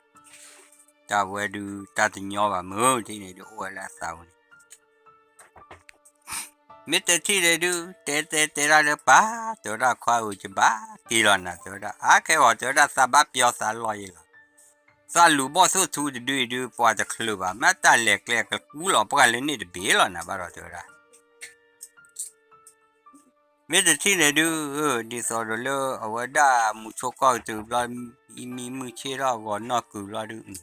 တၢ်ဝဲဒုးတၢ်တညီဘၣ်မုၢ်ထံၣ်န့ၣ်ဒုး အိၣ်ဝဲလၢအသးပူၤန့ၣ် မ့ၢ်တထံၣ်န့ၣ်ဒုး တဲတဲတဲဒၣ်လၢပၢ် တဲဝဲဒၣ်ခွါဧၢ ယဘၣ်က့ၤလီၤနၤ တဲဝဲဒၣ် အါခဲဂီၤ တဲဝဲဒၣ်သးဘၣ်ပျီသးလီၢ်ယံၤလီၤ. သးလူၤဘီၣ်သိၣ်ထူတဒုအံၤဒုး ပှၤတချုးဘၣ် မ့ၢ်တၢ်လဲၤကျဲကကူလီၤပှၢ်လၢန့ၣ်တဘ့ၣ်လီၤနၤဘၣ်ဒီး တဲဝဲဒၣ် မ့ၢ်တထံၣ်န့ၣ်ဒုး ဒ်သိးဒီးလၢအဝဲဒၣ်မူဆိကီၢ်ကတြူၢ်ဘျီ အံၤမံမုၢ်ဆ့ၣ်ထီၣ်ဂီၤနီၢ်ကုၤဘျီဒုး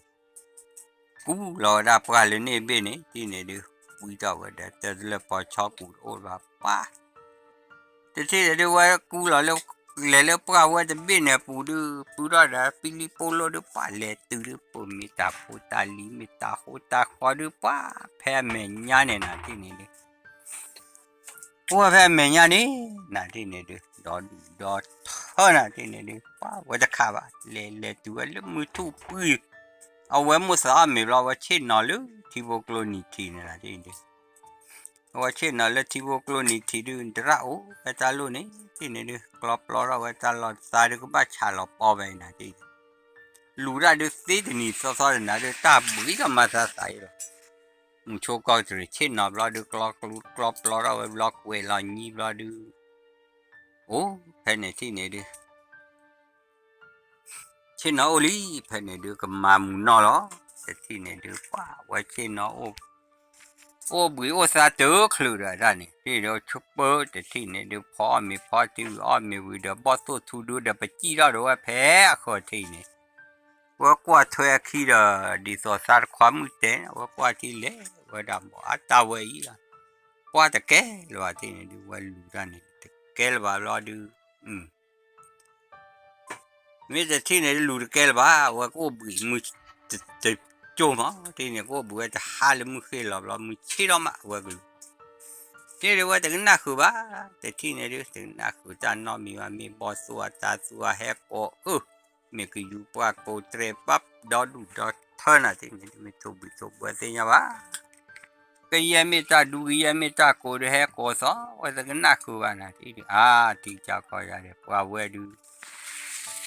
ကူလီၤဝဲဒၣ်ပှၢ်လၢန့ၣ်ဘ့ၣ်န့ၣ် ထံၣ်န့ၣ်ဒုး ဝံထီၣ်ဝဲဒီး တၢ်တလၢပီၤဆီပူၤတအိၣ်ဘၣ်ပၢ် တထံၣ်န့ၣ်ဒုး ဝဲကူလီၤလၢ လဲၤလၢပှၢ်ဝဲတဘ့ၣ်န့ၣ်အပူၤဒုး ပူထီၣ်ဒီးပံလံပိလိၣ်ဒုး ပှၢ်လဲၤတုၤဒုး ပမ့ၢ်တၢ်ဖိတၢ်လံၤ မ့ၢ်တၢ်ဃိတၢ်ဃီဒုး ပှၢ်ဖဲအမဲာ်ညါန့ၣ်နၤထံၣ်န့ၣ်ဒုး ပှၢ်ဖဲအမဲာ်ညါန့ၣ် နၤထံၣ်န့ၣ်ဒုး ဒီဒူၣ်ဒီထၢနၤထံၣ်န့ၣ်ဒုး ပှၢ်ဝဲတခးဘၣ် လဲၤလဲၤတုၤဝဲလၢမုၢ်ထူၣ်ပှံၤ အဝဲမိၢ်သးအီၣ်မ့ၤဘျီ အဝဲဆ့ၣ်နီၤလၢထံဖိကျိနံၤထံးန့ၣ်နၤထံၣ်န့ၣ်ဒုး အဝဲဆ့ၣ်နီၤလၢထံဖိကျိနံၤထံးဒုး တရၣ်အိၣ်ဖဲတၢ်လိၣ်န့ၣ် ထံၣ်န့ၣ်ဒုး ကျီပျီထီၣ်ဝဲတၢ်လီၢ်သးဒုး ကဘၣ်ဆးလီၤပီပဲနၤထံၣ်န့ၣ် လူၤတၢ်ဒုးသ့တနံၤသီသီဒီးနၤဒုး တၢ်ဘှံးထီၣ်မၤသးသးအံၤလီၤ. မုၢ်ဆိကီၢ်ကတြူၢ်ဆ့ၣ်နီၤဘျီဒုး ကျီကျူကျီပျီထီၣ်ဝဲဘျီ ကွဲးလီၤညံဘျီဒုး အိၣ်ဖဲန့ၣ်ထံၣ်န့ၣ်ဒုး ဆ့ၣ်နီၤအိၣ်လံ ဖဲန့ၣ်ဒုး ကမၤမူၤနီၢ်လီၤ. တထံၣ်န့ၣ်ဒုး ပှၢ်ဝဲဆ့ၣ်နီၤအိၣ် အိၣ်ဘှံးအိၣ်သါတချုးဒီးတၢ်န့ၣ် ထံၣ်ဒုးဆိပၢတထံၣ်န့ၣ်ဒုး ဖီအီၣ်မ့ၤဖီထံဝံၤ အီၣ်မ့ၤဝံၤဒီး ဘီၣ်သိၣ်ထူဒုးဒီး ပစံၣ်ထီၣ်ဒီးဝဲဖဲအဃၢၤထံၣ်န့ၣ် ဝဲကွၢ်ထွဲအခံဒီး ဒ်သိးသးတခွါမုၣ်တဲန့ၣ် အဝဲကွၢ်ထံလဲၣ်ဝဲဒၣ် ဘီအတၢ်ဝဲအံၤလီၤ. ကွၢ်တကဲလၢၤဘၣ်ထံၣ်န့ၣ်ဒုး ဝဲလူၤတၢ်န့ၣ် တကဲလၢၤဘၣ်ဘျီဒုး မ့ၢ်တထံၣ်န့ၣ်ဒုး လူၤတကဲလၢၤဘၣ် အဝဲကအိၣ်ဘှံးမုၢ် တကၠိမး ထံၣ်န့ၣ် ကအိၣ်ဘှံးဝဲတဟါလၢမုၢ်ဃ့ၢ်လီၤဘျီ မုၢ်ဆ့ၣ်ထီၣ်မး အဝဲကလူၤ ထံၣ်ဒုးဝဲတကနၣ်ဃုာ်ဘၣ် တထံၣ်န့ၣ်ဒုး တကနၣ်ဃုာ်တၢ်နီတမံၤဘၣ် မ့ၢ်ဘီၣ်သိၣ်အတၢ်သူအဟဲကိးအၢ မ့ၢ်ကယူၤပှၢ်ကိးတြဲၤဘၣ် ဒီဒူၣ်ဒီထၢနၤထံၣ်န့ၣ်ဒုး မ့ၢ်ထိၣ်ဘှံးထိၣ်ဘှီသ့ၣ်ညါဘၣ် ကယဲၢ်မ့ၢ်တၢ်ဒူ ကယဲၢ်မ့ၢ်တၢ်ကိးဒုး ဟဲကိးသီ ဝဲတကနၣ်ဃုာ်ဘၣ်နၤထံၣ်ဒုး အါ ထံကၢ်ကီၢ်ယၤဒီး ပှၤဝဲဒုး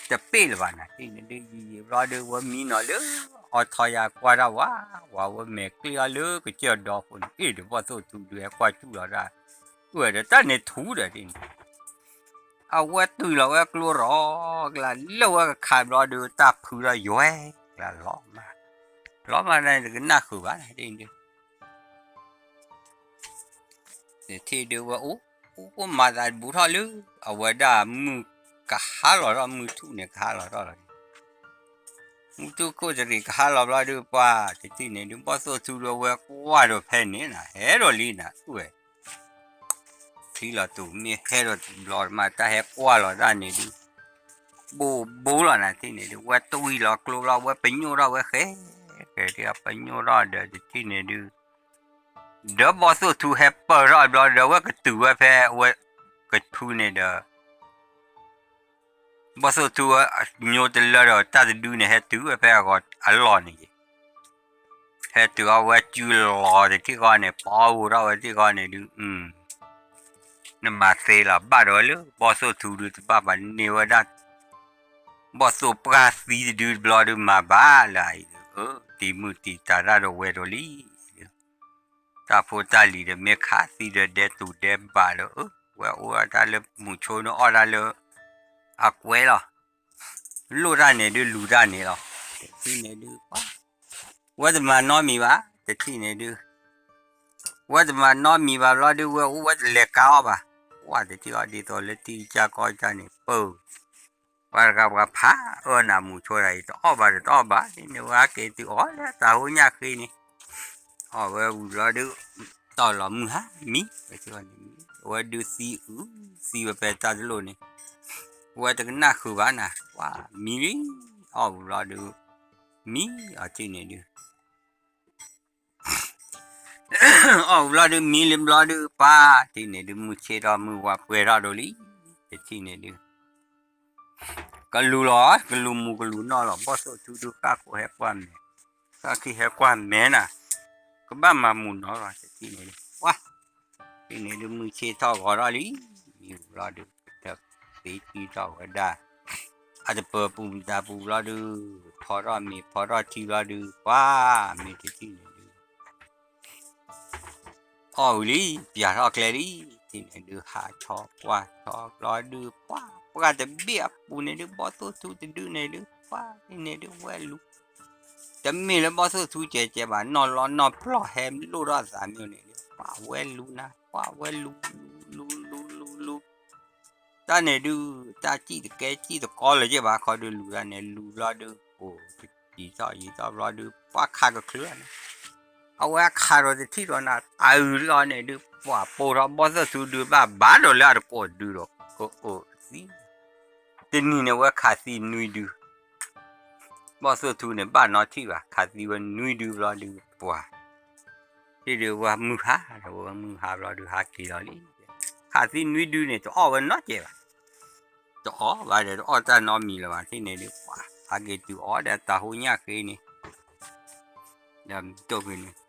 တပ့ၢ်လၢၤဘၣ်နၤထံၣ်န့ၣ်ဒုး ယံာ်ယံာ်ဘျီဒုး ဝဲမံနီၤလၢ အီထီယၤကွၢ်တၢ်ဝဲ ဝဲမဲာ်ကျ့အီၤလၢကစၢၢ်ဒီခိၣ်န့ၣ် အ့ၣ်ဒီးဘီၣ်သိၣ်ထူဒုး ဟဲကွၢ်စူၣ်လီၤတၢ် အၢၣ်ဒီးတၢ်န့ၣ်ထူဒီးထံၣ်န့ၣ် အဝဲတုၤလီၤဝဲကျိရီၤကျါ လၢဝဲကခးဘျီဒုး တၢ်ဖုးထီၣ်ယွဲကျါလီၤမး လီၤမးန့ၣ် တကနၣ်ဃုာ်ဘၣ်နၤထံၣ်ဒုး ထံၣ်ဒုးဝဲအိၣ် အိၣ်မၤသးတဘူးထီၣ်လၢ အဝဲဒၣ်မုၢ်ကဟါလီၤထီၣ် မုၢ်ထူၣ်န့ၣ်ကဟါလီၤထီၣ်လီၤန့ၣ် မူတူၢ်ခိၣ်တရံးကဟါလီၤဘျီဒုး ပှၤတထံၣ်န့ၣ်ဒုး ဘီၣ်သိၣ်ထူဒုး အဝဲကွၢ်ဒီးဖဲန့ၣ်နၤ ဟဲဒီးလံနၤ အဝဲ ချံလီၤတူာ် မ့ၢ်ဟဲဒီးတဘျီမး တၢ်ဟဲကွၢ်လီၤတၢ်န့ၣ်ဒုး ဘိးဘိလီၤနၤ တထံၣ်န့ၣ်ဒုး ဝဲတွံၢ်လီၤကျိဘျီ ဝဲပညိၣ်ထီၣ်ဝဲဃဲ ကဲဒုး ပညိၣ်ထီၣ်ဒီးတထံၣ်န့ၣ်ဒုး ဒီးဘီၣ်သိၣ်ထူဟဲပၢၢ်ထီၣ်ဘျီဒီး ဝဲကတုၤဝဲဖဲဝဲကထူန့ၣ်ဒီး ဘီၣ်သိၣ်ထူ ညိတလၢဒီးတၢ်တဒုန့ၣ် ဟဲတုၤဝဲဖဲအဂီၢ်အလီၢ်န့ၣ်က့ၤ, ဟဲတုၤအီၤဝဲစုလီၤတထံၣ်ဃီန့ၣ် ပီအိၣ်ထီၣ်ဝဲတထံၣ်ဃီန့ၣ်ဒုး, နမၤသ့လီၤ ဘၣ်ဒီးလၢဘီၣ်သိၣ်ထူဒုးတဘၣ်ဘၣ်န့ၢ်ဝဲဒၣ်, ဘီၣ်သိၣ်ပှၢ်သံတဒုတဘျီဒုးမၤဘၣ်လၢအံၤ, တံၤမုၢ်တံၤတၤတၢ်ဒီးဝဲဒီးလံ တၢ်ဖိတၢ်လံၤဒီးမ့ၢ်ခးသံဒီးဒဲးတူၤဒဲးဘးဒီး ဝဲအိၣ်ဒၣ်တၢ်လၢမုၢ်ဆိန့ၣ်အီၣ်ဒၣ်လၢ အကွဲလီၤ, လိၣ်တၢ်န့ၣ်ဒုးလူၤတၢ်န့ၣ်လီၤ, တထံၣ်န့ၣ်ဒုး, ဝဲတမၤနီတမံၤဘၣ်, တထံၣ်န့ၣ်ဒုး, ဝဲတမၤနီတမံၤဘၣ်ဘျီဒုး ဝဲအိၣ်ဝဲတလဲၤကါအီၣ်ဘၣ်, ဝဲတထံၣ်အီၤဒ်သိးလၢထံကစၢ်ကီၢ်ကစၢ်န့ၣ် ပၢၢ် ပှၤတဂၤပှၤဖးအၢနၤမုၢ်ဆိဒၣ်အံၤ တအီၣ်ဘၣ်ဒီးတအီၣ်ဘၣ်, န့ၣ်ဝဲက့ၤတုၤအီၣ်လၢတၢ်ဟိညၣ်ဃ့န့ၣ်, အီၣ်ဝဲဝံၤဘျီဒုး, တီၢ်လီၤမုၢ်ဟါမံ, ဝဲဒုးသံအုး, သံဝဲဖဲတၢ်တလိၣ်န့ၣ်, ဝဲတကနၣ်ဃုာ်ဘၣ်နၤ, ပှၤမံလံ, အီၣ်ဝံၤဘျီဒုး, မံအီၤထံၣ်န့ၣ်ဒုး အီၣ်ဝံၤဘျီဒုး မံလံဘျီဒုး ပှၤထံၣ်န့ၣ်ဒုး မုၢ်ဆ့ၣ်ထီၣ်မုၢ်ဝါပှဲၤထီၣ်ဒိၣ်လံ, တထံၣ်န့ၣ်ဒုး, ကလူၤလီၤ ကလူၤမူၤကလူၤနီၢ်လီၤ ဘီၣ်သိၣ်ထူဒုး ဃၣ်ခိၣ်ဟဲကွၢ်မဲာ်, ဃၣ်ခံဟဲကွၢ်မဲာ်နၤ, ကဘၣ်မၤမူၤနီၢ်လီၤ တထံၣ်န့ၣ်ဒုး ပှၤ ထံၣ်န့ၣ်ဒုး မုၢ်ဆ့ၣ်ထီၣ်ဂီၤထီၣ်လံ, မံဘျီဒုး, တသ့ထံထီၣ်ဝဲဒၣ်, အတပၢၤပူၤမတၤပူၤဘျီဒုး, ဖီထီၣ်မ့ၤဖီထီၣ်ထံဘျီဒုး ပှၤမ့ၢ်တထံၣ်န့ၣ်ဒုး အီၣ်ဝံၤလံ, ပျၢ်ထီၣ်ကျဲလံ, ထံၣ်န့ၣ်ဒုး ဟးဆီကွၢ်ဆီဘျီဒုး ပှၤ ပှၢ်တဘ့ၣ်အပူၤန့ၣ်ဒုး ဘီၣ်သိၣ်ထူတဒုန့ၣ်ဒုး ပှၤထံၣ်န့ၣ်ဒုး ဝဲလူၤ, တမ့ၢ်လၢဘီၣ်သိၣ်ထူကဲးကဲးဘၣ် နီၢ်လီနီၢ်ပျီၢ်ဟဲလိၣ်ထီၣ်သးမ့ၢ်န့ၣ်ဒုး ပှၤဝဲလူၤနၤ ပှၤဝဲလူၤ လူၤ လူၤ လူၤ လူၤ လူၤ တၢ်န့ၣ်ဒုး တၢ်စံၣ်တကဲစံၣ်တကီလၢၤက့ဘၣ် ခီဒုးလူၤတၢ်န့ၣ် လူၤဘျီဒုး အိၣ်တယံၤထီၣ်ယံၤထီၣ်ဘျီဒုး ပှၤခးကချုးန့ၣ်, အဝဲခးဒီးတထံၣ်ဒီးနၤ အုးလီၤန့ၣ်ဒုး ပှၤပိာ်ထီၣ်ဘီၣ်သိၣ်ထူဒုးဘၣ်ဘၣ်ဒီးလၢအတကိးဒုးဒီး အိၣ်အိၣ်သံ, တနံၤန့ၣ်ဝဲခးသံနွံဒုး ဘီၣ်သိၣ်ထူန့ၣ် ဘၣ်နီထံၣ်ဘၣ် ခးသံဝဲနွံဒုဘျီဒုး ပှၤ ထံၣ်ဒုးဝဲမုၢ်ဟါဒီးဝဲမုၢ်ဟါဘျီဒုး ဟးက့ၤလီၤလံ, ခးသံနွံဒုန့ၣ် တအီၣ်ဝဲနီတစဲးဘၣ်, တအီၣ်ဘၣ်ဒီး တအီၣ်တၢ်နီတမံၤလၢၤဘၣ် ထံၣ်န့ၣ်ဒုး ပှၤ ဟးက့ၤတုၤအီၣ်ဒီးတၢ်ဟိညၣ်ဃ့န့ၣ် ဒီးတိၢ်ကွံာ်န့ၣ်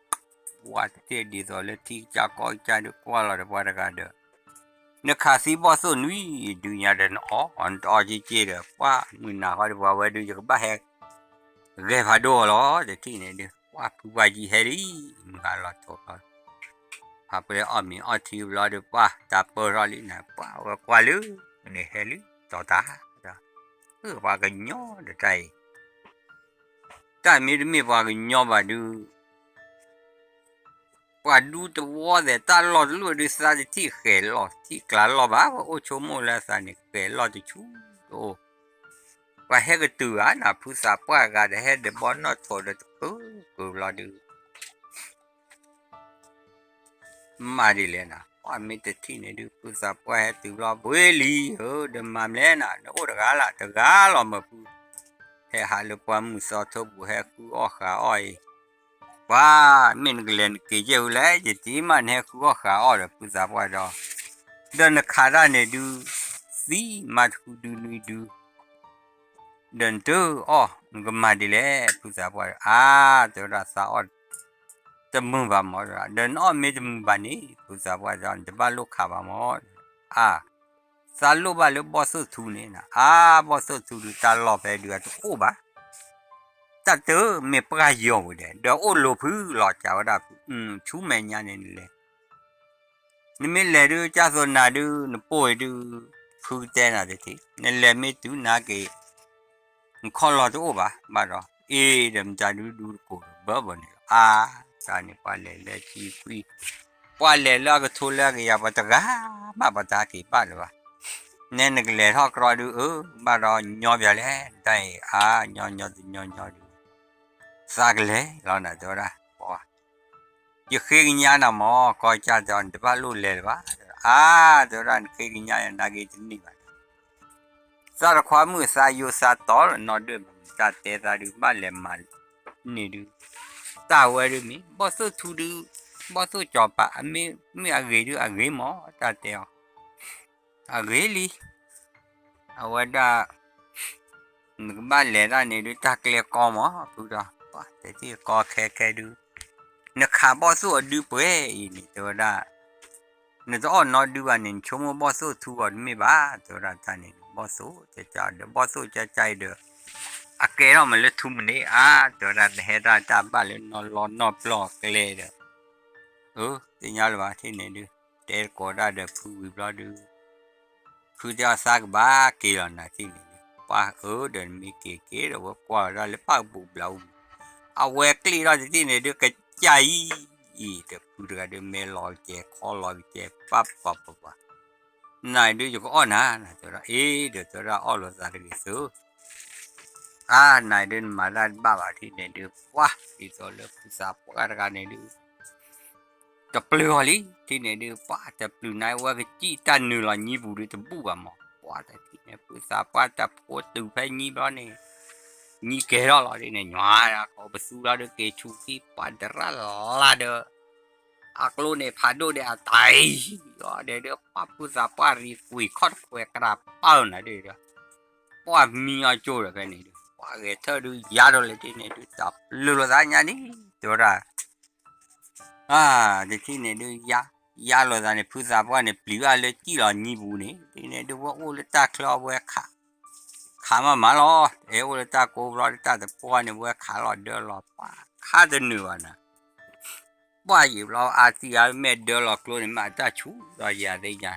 ပှၤတထံၣ်ဒ်သိးလၢထံကစၢ်ကီၢ်ကစၢ်ဒုးကွၢ်လီၤဒီးပှၤတဂၤဒီး နခးသံဘီၣ်သိၣ်နွံဒုညါဒီးနအီၣ် နတအီၣ်က့ၤက့ၤဒီး ပှၤမုၢ်နၤဃီဒီးပှၤဝဲဒုး ယကဘၣ်ဟဲ ဂဲၤဖးဒိၣ်အီၤလီၤ တထံၣ်န့ၣ်ဒုး ပှၤဖုပှၤယံၤဟဲလံ မုၢ်ဟါလီၤထိးလီၤ ဖးပှဲၤအီၣ်မ့ၤအီၣ်ထံဘျီဒီး ပှၤတၢ်ပၢၢ်ထီၣ်လံနၤ ပှၤဝဲကွၢ်လၢ န့ၣ်ဟဲလံ တီၤတၢ်ဒီး ပှၤကညီဒီးတၢ်အံၤ တၢ်မ့တမ့ၢ်ပှၤကညီဘၣ်ဒုး ပှၤဒူတဝီသဲး တၢ်လီၢ်တလီၢ်ဒုး သးတထံၣ်ဃဲၤလီၢ် ထံၣ်ကျါလီၢ်ဘၣ် ပှၤအိၣ်ဆိကမိၣ်လၢအသးန့ၣ် ဃဲၤလီၢ်တဆူတအိၣ် ပှၤဟဲကတုၤဧါနၤ ဖုသးပှၢ်ဂၤဒီး ဟဲဒီးဘီနီၣ်ထိးဒီးတကၢကၢဘျီဒုး မၤဒ်လဲၣ်နၤ ပှၤမ့ၢ်တထံၣ်န့ၣ်ဒုး ဖုသးပှၢ်ဟဲတုၤဘျီ ဘှ့လံဧၢ ဒီးမၤမလဲၣ်နၤ နအိၣ်တဂၤလၢ် တဂၤလီၤမၢဖု ဟဲဟးလၢပှၢ်မုၢ်စီၤထိပူၤ ဟဲဃုအီၣ်ဃးအီၣ်အံၤ ပှၤ မ့ၢ်နကလဲၤနက့ၤယဲၢ်ဝံၤလဲၣ် ယတံၤမး နဟဲဃုအီၣ်ဃးအီၣ်ဒီး ဖုသးပှၢ်ဒီး ဒီးနခးတၢ်န့ၣ်ဒုး သံမးတဃုဒုနွံဒု ဒီးနတအီၣ် နကမၤဒ်လဲၣ် ဖုသးပှၢ်ဒီး အါ တဲဝဲဒၣ်သးအီၣ် တမုာ်ဘၣ်မၢ် ဒီးနအီၣ်မ့ၢ်တမုာ်ဘၣ်န့ၣ် ဖုသးပှၢ်ဒီး နတဘၣ်လိၣ်ခးဘၣ်မၢ် အါ သးလိၣ်ဘၣ်လၢဘီၣ်သိၣ်ထူန့ၣ် အါ ဘီၣ်သိၣ်ထူဒုး တၢ်လီၢ်ဖဲဒုးအတအိၣ်ဘၣ် တၢ်တမ့ၢ်ပှၢ်ယီၤဝဲဒဲး ဒီးအိၣ်လိၤဖုလီၤ ကးဝဲဒၣ်ဖု ဆူမဲာ်ညါန့ၣ်နလဲၤ နမ့ၢ်လဲၤဒုး ကၢ်သိးနၤဒုး နပိၢ်အံၤဒုး ဖုကတဲနၤတထံၣ် နလဲၤမ့ၢ်တုၤနၤက့ၤ နခီၣ်လီၢ်တအိၣ်ဘၣ် ဘၣ်ဒီး အ့ၣ်ဒီးမတၤဒုးဒူတကိးဒီးဘၢဘၢန့ၣ်လီၤ အါ တၢ်န့ၣ်ပှၤလဲၤလၢထံကွံာ် ပှၤလဲၤလၢအကထိလၢအကယၤ ပှၤတဂၤမး ပှၤတဟးက့ၤဘၣ်လၢၤဘၣ် နဲနကလဲၤထီၣ်ကြီဒုး အၢ ဘၣ်ဒီးညီပၠးလဲၣ် တၢ်အံၤ အါ ညီညီတညီညီဒုး သးကလဲၤလီၤနၤ တဲဝဲဒၣ်, ယဃ့ကညးနၤမၢ် ကီၢ်ကၢ်တဲအီၤ နတဘၣ်လိၣ်လဲၤလၢၤဘၣ်, အါ တဲဝဲဒၣ် နဃ့ကညးယၤနာ်က့တန့ၢ်ဘၣ် သးတခွါမုၣ်သးယိသးတီလီၤနီၢ်ဒွဲၣ်မး တၢ်တဲသးဒုး ဘၣ်လဲၤမၤန့ၣ်ဒုး, တၢ်ဝဲဒုးမ့ၢ် ဘီၣ်သိၣ်ထူဒုး, ဘီၣ်သိၣ်ကၠီၤပၤ အမ့ၢ်မ့ၢ်အဂ့ၤဒုးအဂ့ၤမး တၢ်တဲအီၤ, အဂ့ၤလံ, အဝဲဒၣ် နကဘၣ်လဲၤတၢ်န့ၣ်ဒုး တၢ်ကျဲကီမး ဖုဒီး ပှၤတထံၣ်ကီခဲခဲဒုး, နခးဘီၣ်သိၣ်အဒုပှဲၤအံၤန့ၣ် တဲဝဲဒၣ် နတအီၣ်နီဒုဘၣ်န့ၣ် နဆိကမိၣ်ဘီၣ်သိၣ်ထူအီၤတမ့ၢ်ဘၣ် တဲဝဲဒၣ်တၢ်န့ၣ် ဘီၣ်သိၣ်ကကဒီး ဘီၣ်သိၣ်ကကအံၤဒီး အကဲထီၣ်မးလၢထူမန့ၢ်အါ တဲဝဲဒၣ် တဟဲတၢ်တၢ်ဘၣ်လၢနီၢ်လီၢ်နီၢ်ပျီၢ်ကျဲဒီး အၢ သ့ၣ်ညါလၢၤဘၣ်ထံၣ်န့ၣ်ဒုး တဲတကိးဒၣ်ဒီးဖုဝံၤဘျီဒုး ဖုတဲအီၤသးကဘၣ်က့ၤလီၤနၤထံၣ်န့ၣ်ဒုး ပှၤအၢဒီးနမ့ၢ်က့ၤက့ၤဒီး ဝဲကွၢ်ဝဲဒၣ်လၢပၢ်ကပူၤဘျးအူ အဝဲကျ့ၣ်ထီၣ်တထံၣ်န့ၣ်ဒုး ကစၢ်အံၤ ဒီးဖုတဂၤဒုး မဲလီၤကစဲး ခီလီၤကစဲး ပၢ်ပှၤပှၤပှၤ နၤဒုး ယကအီၣ်နၤ နၤတဲဒီး အ့ ဒီးတဲဒၣ်အီၣ်လိာ်သးတဂ့ၤသု အါ နၤဒုး နမၤတၢ်တဘၣ်ဘၣ်ထံၣ်န့ၣ်ဒုး ပှၤ ဒ်သိးလၢဖုသးပှၢ်တဂၤန့ၣ်ဒုး တပျုၤအီၤလံ ထံၣ်န့ၣ်ဒုး ပှၤတပျုၤနၤ ဝဲကစံၣ်တၢ်နုာ်လီၤညံပူၤဒုးတဘူၣ်ဘၣ်မး ပှၤတထံၣ်န့ၣ် ဖုသးပှၢ်တၢ်ဖိတုၤဖဲညံဘျီန့ၣ် ညံကဲၤထီၣ်လီၤဒ်န့ၣ် ညွၤဒၣ်ကိးပသူလီၤဒုး က့ၤဆူၣ်ခံ ပှၤတရၣ်လၢ်ဒီး အကျိန့ၣ် ဖးဒိၣ်ဒီးအတၢ်အံၤ အီၤဒီး ပှၤဖုသးပှၢ်ရံၤကွံာ်ခီၣ်တခွဲးကြးပၢၢ်နၤဒုးဒီး ပှၤမံအီၤကၠိဒီးဖဲန့ၣ်ဒုး ပှၤဂဲၤထၢၣ်ဒုး ယါဒီးလဲၤထံၣ်န့ၣ်ဒုး တၢ်ပျုၤလိာ်သးညါဒ် တဲဝဲဒၣ် အါ တထံၣ်န့ၣ်ဒုး ယါလိာ်သးန့ၣ် ဖုသးပှၢ်န့ၣ် ပျံၤဘၣ်လၢကံၣ်လီၤညံပူၤန့ၣ် ဒ်န့ၣ်ဒုး ဝဲအိၣ်လၢတၢ်ချၢအဝဲခး ခးမးမးလီၤ အဲၣ်အိၣ်လၢတၢ်ကိးဘျီဒုး တၢ်တပှၢ်န့ၣ် ဝဲခးလီၤဒၢလီၤ ပှၤခးတနုာ်ဘၣ်နၤ ပှၤယံာ်ဘျီအါသံအါ မ့ၢ်ဒၢလီၤကျိန့ၣ် မ့ၢ်အတၢ်ဆူၣ်ဒီးယၤသ့ၣ်ညါ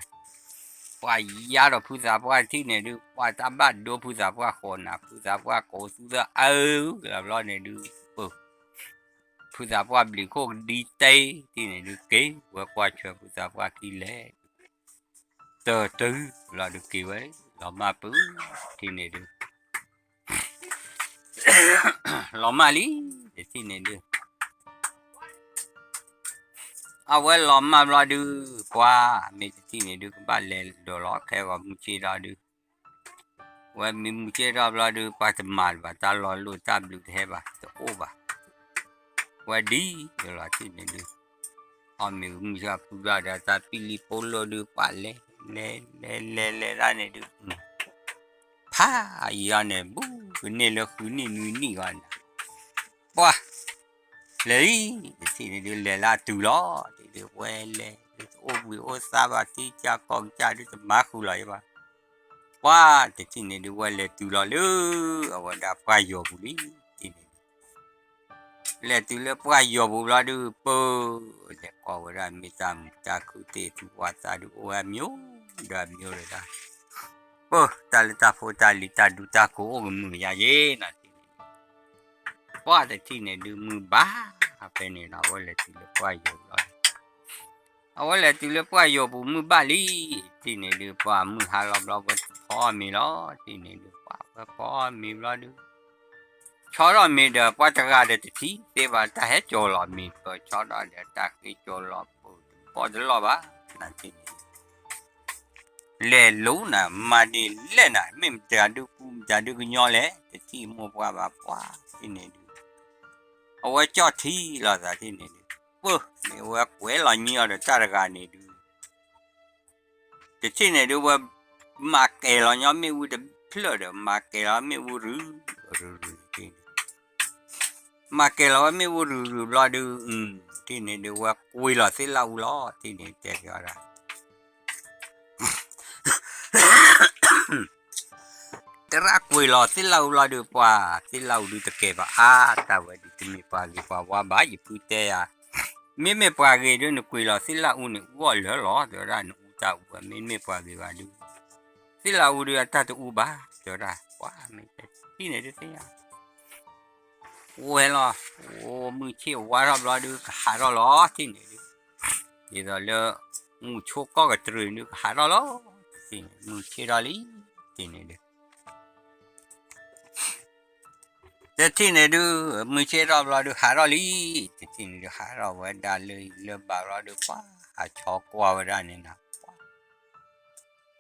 ပှၤယါဒီးဖုသးပှၢ်တထံၣ်န့ၣ်ဒုး ပှၤတၢ်ဘၣ်ဒိဖုသးပှၢ်ဃီနၤ ဖုသးပှၢ်ကိးသူသၢအၢ လၢဘျီန့ၣ်ဒုး ပၢ ဖုသးပှၢ်ဘျံးခိၣ်ကဒံတဲ ထံၣ်န့ၣ်ဒုးက့ၤ ဝဲကွၢ်ဆွဲဖုသးပှၢ်ခံလဲၣ် တတုၤလီၤဒုးက့ၤဝဲ လီၤမၢ်ပုၢ် ထံၣ်န့ၣ်ဒုး လီၤမၢ်လံ တထံၣ်န့ၣ်ဒုး အဝဲလီၤမၢ်ဘျီဒုး ပှၤမ့ၢ်တထံၣ်န့ၣ်ဒုး ကဘၣ်လဲၤဒိးလီၤ ခဲဂီၤမုၢ်ဆ့ၣ်ထီၣ်ဒုး ဝဲမ့ၢ်မုၢ်ဆ့ၣ်ထီၣ်ဘျီဒုး ပှၤတမၤလၢၤဘၣ် တၢ်လီၤလိၣ်တၢ်ဘျုးတဟဲဘၣ် တအိၣ်ဘၣ် ဝဲဒ်ဒိးလီၤထံၣ်န့ၣ်ဒုး အီၣ်မ့ၤမုၢ်ဆ့ၣ်ဖုဘျီဒီး တၢ်ပံလံပိလိၣ်ဒုး ပှၤလဲၤ လဲၤ လဲၤ လဲၤ လဲၤဒၣ်န့ၣ်ဒုး ဖးအံၤအီၤန့ၣ် ဘူးကန့ၢ်လၢဃုနံၣ်နွံနံၣ်ဂီၢ်န့ၣ် ပှၤ လဲၤလံ တထံၣ်န့ၣ်ဒုး လဲၤလၢအတုၤလီၤ ဒ်ဒုး ဝဲလဲၤ တအိၣ်ဘှံးအိၣ်သါဘၣ် ထံကစၢ်ကီၢ်ကစၢ်ဒုး တမၤဃုာ်လီၤယဘၣ် ပှၤတထံၣ်န့ၣ်ဒုး ဝဲလဲၤတုၤလီၤလၢ အဝဲဒၣ်ပှၢ်ယိာ်ပူၤလံ တထံၣ်န့ၣ်ဒုး လဲၤတုၤလၢပှၢ်ယိာ်ပူၤဘျီဒုး ပၢ လဲၤကိးဝဲဒၣ်မ့ၢ်တၢ်မုာ်တၢ်ခုၣ်သ့ၣ် သူၣ်ဝါသးဒုး အိၣ်ဝဲအမျိုးဒီးအမျိုးဒီး ပၢ တၢ်လၢတၢ်ဖိတၢ်လံၤ တၢ်ဒူတၢ်ကိး အိၣ်ကမုာ်ယါယ့ၣ်နၤ ပှၤတထံၣ်န့ၣ်ဒုး မုၢ်ဘၣ် ဖဲန့ၣ်လီၤ အဝဲလဲၤတုၤလၢပှၢ်ယိာ်လီၤ အဝဲလဲၤတုၤလၢပှၢ်ယိာ်ပူၤ မုၢ်ဘၣ်လံ တထံၣ်န့ၣ်ဒုး ပှၤမုၢ်ဟါလီၤဘျီ ဝဲဖီအီၣ်မ့ၤလီၤ တထံၣ်န့ၣ်ဒုး ပှၤဝဲဖီအီၣ်မ့ၤဘျီဒုး ဆီထီၣ်မ့ၤဒီး ပှၤတဂၤဒီးတထံၣ်သ့ဘၣ် တၢ်ဟဲကၠီၤလီၤမ့ၤ ပဆီထီၣ်ဒီး တၢ်ဃ့ကၠီၤလီၤပူၤ တဘီတလီၢ်ဘၣ် နထံၣ်န့ၣ် လဲၤလိၤနၤ မၤဒ်လဲၣ်နၤ မ့ၢ်မတၤဒုးကူမတၤဒုးကညီလဲၣ် တထံၣ်မိၢ်ပှၢ်ဘၣ် ပှၤတထံၣ်န့ၣ်ဒုး အဝဲကၠီၣ်ထံလီၤသးတထံၣ်န့ၣ်ဒုး ပၢ မ့ၢ်ဝဲကွဲးလီၤညံအီၤဒီးတၢ်တဂၤန့ၣ်ဒုး တထံၣ်န့ၣ်ဒုးဝဲ မၤကဲၤလီၤညီမ့ၣ်အူတဖျၢၣ်ဒီး မၤကဲၤလီၤမ့ၣ်အူရုၤ ရုၤရုၤတထံၣ်န့ၣ် မၤကဲၤလီၤဝဲမ့ၣ်အူရုၤရုၤဘျီဒုး ထံၣ်န့ၣ်ဒုးဝဲကွံာ်လီၤသ့ၣ်လၣ်အူလီၤ တထံၣ်န့ၣ်တဲက့ၤဝဲဒၣ် တရၣ်ကွံာ်လီၤသ့ၣ်လၣ်အူဘျီဒုး ပှၤသ့ၣ်လၣ်အူဒုးတကဲဘၣ်အါ တၢ်ဝဲဒုးတမ့ၢ်ပှၤဂ့ၤပှၤဝါဘၣ် ယဖုတဲယၤ မ့မ့ၢ်ပှၤဂ့ၤဒုး နကွံာ်လီၤသ့ၣ်လၣ်အူန့ၣ် အူအီၣ်လၢာ်လီၤ တဲဝဲဒၣ် နအူတၢ်အူဝဲ မ့မ့ၢ်ပှၤဂ့ၤဘၣ်ဒုး သ့ၣ်လၣ်အူဒုးအတၢ်တအူဘၣ် တဲဝဲဒၣ် ပှၤမ့ၢ်တဲထံၣ်န့ၣ်ဒုးသ့ၣ်ညါ ဝဲလီၤ အိၣ်မုၢ်ဆ့ၣ်ဝါထီၣ်ဘျီဒုး ကဟးထီၣ်လီၤ ထံၣ်န့ၣ်ဒုး ဒ်သိးလၢ မုၢ်ဆိကီၢ်ကတြူၢ်ဒုး ကဟးထီၣ်လီၤ မုၢ်ဆ့ၣ်ထီၣ်လံ, တထံၣ်န့ၣ်ဒုး, တထံၣ်န့ၣ်ဒုး မုၢ်ဆ့ၣ်ထီၣ်ဘျီဒုး ဟးထီၣ်လံ, တထံၣ်န့ၣ်ဒုး ဟးထီၣ်ဝဲဒၣ်လၢအံၤလၢဘၣ်ဘျီဒုး ပှၤဟးဆီကွၢ်ဝဲဒၣ်န့ၣ်နၤ,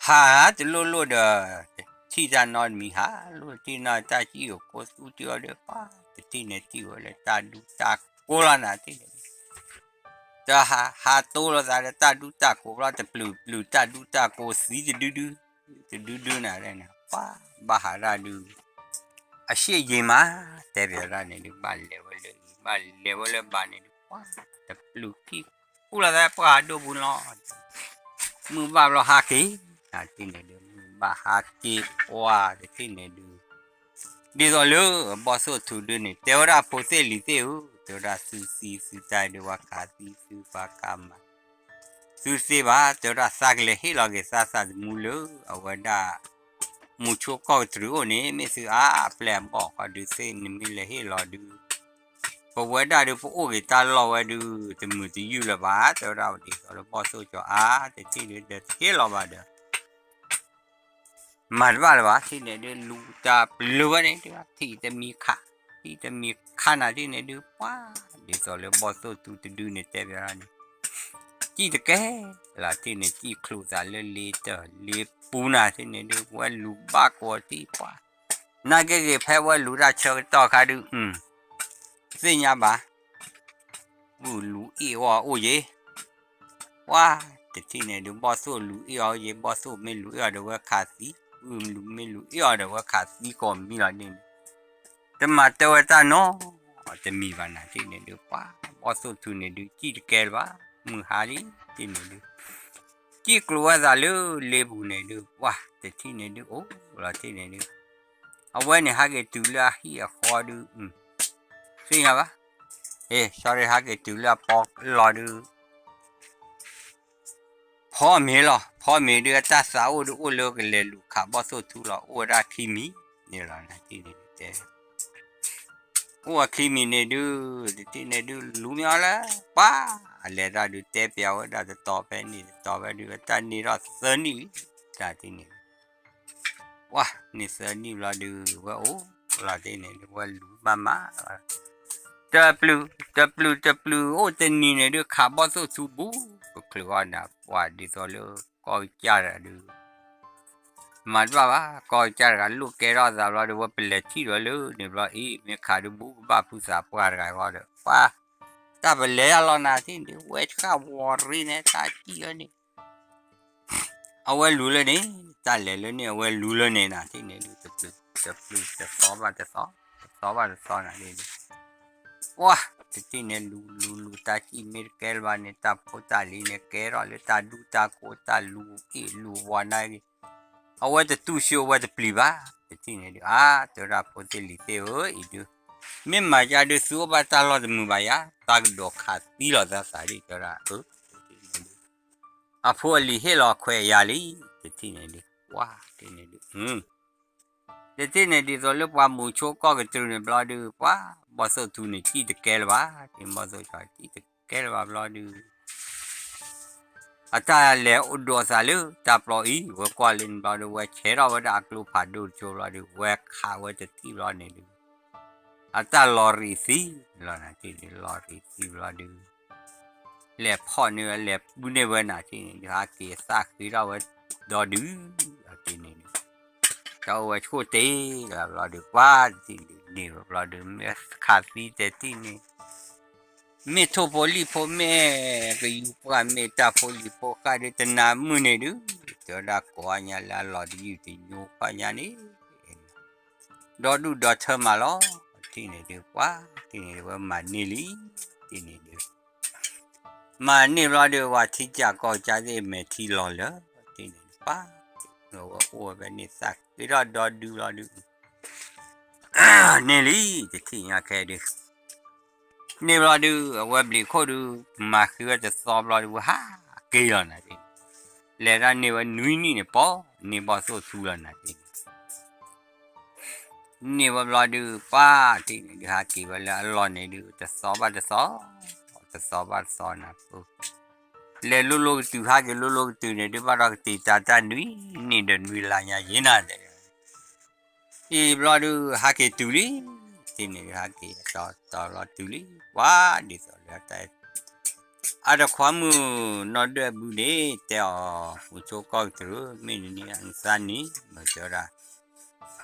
ဟးတလိၣ်လိၣ်ဒီး တထံၣ်တၢ်နီတမံၤ, ဟးလိၣ်တထံၣ်နီတၢ်စံၣ်အိၣ်ကိၢ်သူတ့ၢ်အီၤဒီး ပှၤတထံၣ်န့ၣ်ထံၣ်ဝဲလၢတၢ်ဒူတၢ်ကိးလီၤနၤ, တထံၣ်န့ၣ်ဒုး တဟး ဟးတိလိာ်သးဒီးတၢ်ဒူတၢ်ကိးဘျီ တပျုာ်ပျုာ်တၢ်ဒူတၢ်ကိးသံတဒုဒု, တဒုဒုနၤ, ပှၤဘၣ်ဟးဒၣ်ဒုး အရှေ့ယံၤမး, တဲပၠးဒၣ်န့ၣ်ဒုး ဘၣ်လဲၤဝဲလၢအံၤ ဘၣ်လဲၤဝဲလၢဘၣ်န့ၣ်ဒုး ပှၤ တပျုာ်ခံ ကူၣ်လီၤသးပှၢ်ဒိၣ်ပူၤလီၤ, မုၢ်ဘၣ်ဘျီဟးက့ၤ, တထံၣ်န့ၣ်ဒုး မုၢ်ဘၣ်ဟးက့ၤ ပှၤတထံၣ်န့ၣ်ဒုး ဒ်သိးလၢအဘီၣ်သိၣ်ထူဒုးန့ၣ် တဲဝဲဒၣ်ဖိသ့ၣ်လံၤသ့ၣ်ဧၢ, တဲဝဲဒၣ်သုသံသုတၢ်ဒုး ပှၤခးသံသု ပှၤခးမၤ သုသ့ဘၣ်, တဲဝဲဒၣ်သးကလဲၤဟ့ၣ်လီၤက့ၤသးသးသမူလၢအဝဲဒၣ် မူဆိကီၢ်ကတြူၢ်အိၣ်န့ၣ် မ့ၢ်သုအါအပျဲၢ်အဘီၣ်ဃီဒုးသ့ၣ် နမ့ၢ်လဲၤဟ့ၣ်လီၤဒုး ပဝဲဒၣ်ဒုး ပအိၣ်က့ၤတၢ်လီၢ်ဝဲဒုး တမုာ်တယုၢ်လၢၤဘၣ်, တဲဝဲဒၣ်ဒ်သိးလၢဘီၣ်သိၣ်ကၠီအါ တထံၣ်ဒုး ဒီးတဟ့ၣ်လီၤဘၣ်ဒီး မၤတဘၣ်လၢၤဘၣ်, တထံၣ်န့ၣ်ဒုး လူၤတၢ်ပျုာ်ဝဲန့ၣ် တဲဝဲဒၣ်ထံၣ်တမံၤခး, ထံၣ်တမံၤခးနၤ တထံၣ်န့ၣ်ဒုး ပှၤ ဒ်သိးလၢဘီၣ်သိၣ်ထူတဒုန့ၣ် တဲပၠးဒၣ်န့ၣ် စံၣ်တကဲလီၤ, တထံၣ်န့ၣ် စံၣ်ချုးသးလၢလ့တၢ်လ့ပူၤနၤ တထံၣ်န့ၣ်ဒုး ဝဲလူၤဘၣ်ကိးထံၣ် ပှၤ နာ်က့ဂ့ၤ ဖဲဝဲလူၤတၢ်ဆၢကတီၢ်အခါဒုး သ့ၣ်ညါဘၣ် ဂုၢ်လူၤအ့ၣ်အီၤအိၣ်ယ့ၤ, ပှၤ တထံၣ်န့ၣ်ဒုး ဘီၣ်သိၣ်လူၤအ့ၣ်အီၤယ့ၤ, ဘီၣ်သိၣ်မ့ၢ်လူၤအ့ၣ်အီၤဒီးဝဲခးသံ, ဂုၢ်မ့ၢ်လူၤအ့ၣ်အီၤဒီးဝဲခးသံကိးမံၤလီၤန့ၣ်, တမၤတၢ်ဝဲတၢ်နီတမံၤဘၣ်နၤ တထံၣ်န့ၣ်ဒုး ပှၤ ဘီၣ်သိၣ်ထူန့ၣ်ဒုး စံၣ်တကဲလၢၤဘၣ်, မုၢ်ဟါလံ တထံၣ်န့ၣ်ဒုး စံၣ်ကျိၤဝဲသးလၢလ့ပူၤန့ၣ်ဒုး ပှၤ တထံၣ်န့ၣ်ဒုး အိၣ်လီၤ တထံၣ်န့ၣ်ဒုး အဝဲန့ၣ်ဟးက့ၤတုၤလၢအဟံၣ်အဃီဒုး သ့ၣ်ညါဘၣ်, အ့ sorry ဟးက့ၤတုၤလၢအပီးလီၤဒုး ဖီမ့ၤလီၤ, ဖီမ့ၤဒုး အတၢ်သးအိၣ်ဒုး အိၣ်လၢကလဲၤလူၤခးဘီၣ်သိၣ်ထူလီၤ, အိၣ်ဝဲဒၣ်ခံမံၤန့ၣ်လီၤ, တထံၣ်န့ၣ်ဒုးတဲ အိၣ်ဝဲခံမံၤန့ၣ်ဒုး တထံၣ်န့ၣ်ဒုး လူၤမ့ၢ်အီၤလၢ ပှၤ အလဲၤတၢ်ဒုး တဲပၠးဝဲဒၣ်တတီၤဖဲန့ၣ်တတီၤဖဲဒုး အတၢ်န့ၢ်ထီၣ်သၢနံၣ်လံ, တထံၣ်န့ၣ်ဒုး ပှၤ န့ၢ်သၢနံၣ်ဘျီဒုး ဝဲအိၣ်လီၤ တထံၣ်န့ၣ်ဒုး ဝဲလူၤဘၣ်မးလီၤ တပျုာ် တပျုာ် တပျုာ် အိၣ်တနံၤန့ၣ်ဒုး ခးဘီၣ်သိၣ်ထူဘူး ကချုးအီၤနၤ ပှၤ ဒ်သိးလၢကီၢ်ကစၢ်တဂၤဒုး မၤတဘၣ်ဘၣ် ကီၢ်ကစၢ်တဂၤ လိၣ်ကဲထီၣ်သးဘျီဒုး ဝဲပလဲၤထံၣ်ဒီးလၢန့ၣ်ဘျီအံၤ မ့ၢ်ခးဒုးဘူးကဘၣ်ဖုသးပှၢ်တဂၤအဂီၢ်ဒီး ပှၤ တၢ်ပလဲၤတၢ်လီၤနၤ တထံၣ်န့ၣ်ဒုး ဝဲဆှၣ်ဝီၤရ့န့ၣ် တၢ်စံၣ်အီၤန့ၣ် အဝဲလူၤလၢန့ၣ် တၢ်လဲၤလၢန့ၣ် အဝဲလူၤလၢန့ၣ်နၤ တထံၣ်န့ၣ်ဒုး တပျုာ် တပျုာ် တသီဘၣ်တသီ တသီဘၣ်တသီနၤ တထံၣ်န့ၣ်ဒုး ပှၤ တထံၣ်န့ၣ်လူၤ လူၤ လူၤ တၢ်စံၣ်မ့ၢ်တကဲလၢၤဘၣ်န့ၣ် တၢ်ဖိတၢ်လံၤန့ၣ် ကဲထီၣ်လၢတၢ်ဒူတၢ်ကိး တၢ်လူၤအ့ၣ်လူၤဝီၤနၤ အဝဲတတူၢ်ဆူၣ်အဝဲတပျံၤဘၣ် တထံၣ်န့ၣ်ဒုး အါ တဲဝဲဒၣ်ဖိသ့ၣ်လံၤသ့ၣ်ဧၢ အံၤဒုး မ့ၢ်မၤကၢ်ဒုး သုအိၣ်ဘၣ်တၢ်လီၢ်တမုာ်ဘၣ်ယၤ သးကဒိးခးသံလီၤသးသးဒ် တဲဝဲဒၣ် အဖိအလံၤဟ့ၣ်လီၤခွဲးယာ်လံ တထံၣ်န့ၣ်ဒုး ပှၤ တထံၣ်န့ၣ်ဒုး တထံၣ်န့ၣ်ဒ်သိးလၢပှၤမူဆိကီၢ်ကတြူၢ်န့ၣ်ဘျီဒုး ပှၤ ဘီၣ်သိၣ်ထူန့ၣ် စံၣ်တကဲလၢၤဘၣ် တထံၣ်ဘီၣ်သိၣ်ထူစံၣ်တကဲလၢၤဘၣ်ဘျီဒုး အတၢ်လဲၤအိၣ်ဒိးသးလၢတၢ်ပျီအံၤ ဝဲကွၢ်လၢန့ၣ်ဘျီဒုး ဝဲဆဲးထီၣ်ဝဲဒၣ်အကျိဖးဒိၣ်တကၠိဘျီဒုး ဝဲခးဝဲတထံၣ်ဘျီန့ၣ်ဒုး အတၢ်လီၤရံးသံလီၤနၤ တထံၣ်န့ၣ် လီၤရံးသံဘျီဒုး လဲၤဖီၣ်န့ၢ်ဝဲ လဲၤပူန့ၢ်ဝဲနၤ တထံၣ်န့ၣ်ဒုး ဟးက့ၤသၣ်ဃ့ထီၣ်ဝဲဒီဒုး တထံၣ်န့ၣ်ဒုး တၢ်အိၣ်ဝဲဆိၣ်တ့ၢ်လီၤဘျီဒုး ပှၤ တထံၣ်န့ၣ်ဒုး န့ၢ်ဝဲဘျီဒုး မ့ၢ်ခးသံတထံၣ်န့ၣ် မ့ၢ်ထိၣ်ဖိလံၣ်ဖိ မ့ၢ်ကယူၤပှၢ် မ့ၢ်တၢ်ဖိလံၤဖိဃၣ်ဒုး တနၤမုၢ်န့ၣ်ဒုး တဲဝဲဒၣ်ကိးညါလၢအလီၤတယုၢ်တညိဖီညါန့ၣ် ဒီဒူၣ်ဒီထၢမးလီၤ တထံၣ်န့ၣ်ဒုး ပှၤ တထံၣ်န့ၣ်ဒုး ဝဲမၤန့ၢ်လံ တထံၣ်န့ၣ်ဒုး မၤန့ၢ်ဘျီဒုး ပှၤထံကၠးကီၢ်ကၠၢ်သ့ၣ်မဲာ်ထံလီၤလၢ တထံၣ်န့ၣ်ဒုး ပှၤ ဝဲအိၣ်ဝဲဖဲန့ၣ်သၣ်ဃ့ထီၣ်ဒီဒုးဘျီဒုး န့ၢ်လံ တထံၣ်ညါခဲဒုး န့ၢ်ဘျီဒုး အဝဲဘျံးခိၣ်ဒုး မၤဃံဝဲတသီဘျီဒုး ဝဲဟးက့ၤလီၤနၤ တထံၣ်န့ၣ် လဲၤဒၣ်န့ၢ်ဝဲနွံနံၣ်န့ၣ် ပီၣ်န့ၢ်ဘီၣ်သိၣ်ထူလီၤနၤ တထံၣ်န့ၣ် န့ၢ်ဝဲဘျီဒုး ပှၤ တထံၣ်န့ၣ်ဒုး ဟးက့ၤဝဲလၢအလီၢ်န့ၣ်ဒုး တသီဘၣ်တသီ တသီဘၣ်တသီနၤ ပှၤ လဲၤလိၤလိၤကတုၤ ဟးက့ၤလိၤလိၤကတုၤန့ၣ်ဒုး ဘၣ်ဒီးကတံာ်တာ်တၢ်နွံနံၣ်ဒီးနွံလါညါယ့ၤနၤတဲ အံၤဘျီဒုး ဟးက့ၤတုၤလံ, တထံၣ်န့ၣ်ဒုးဟးက့ၤတီတီလီၤတုၤလံ, ပှၤဒ်သိးလၢတၢ် အတခွါမုၣ်နီၢ်ဒွဲၣ်ဘုန့ၣ် တဲအီၤ မုဆိကီၢ်ကတြူၢ် မ့ၢ်နနံၣ်အနသၢနံၣ် မ့ၢ်တဲဝဲဒၣ်,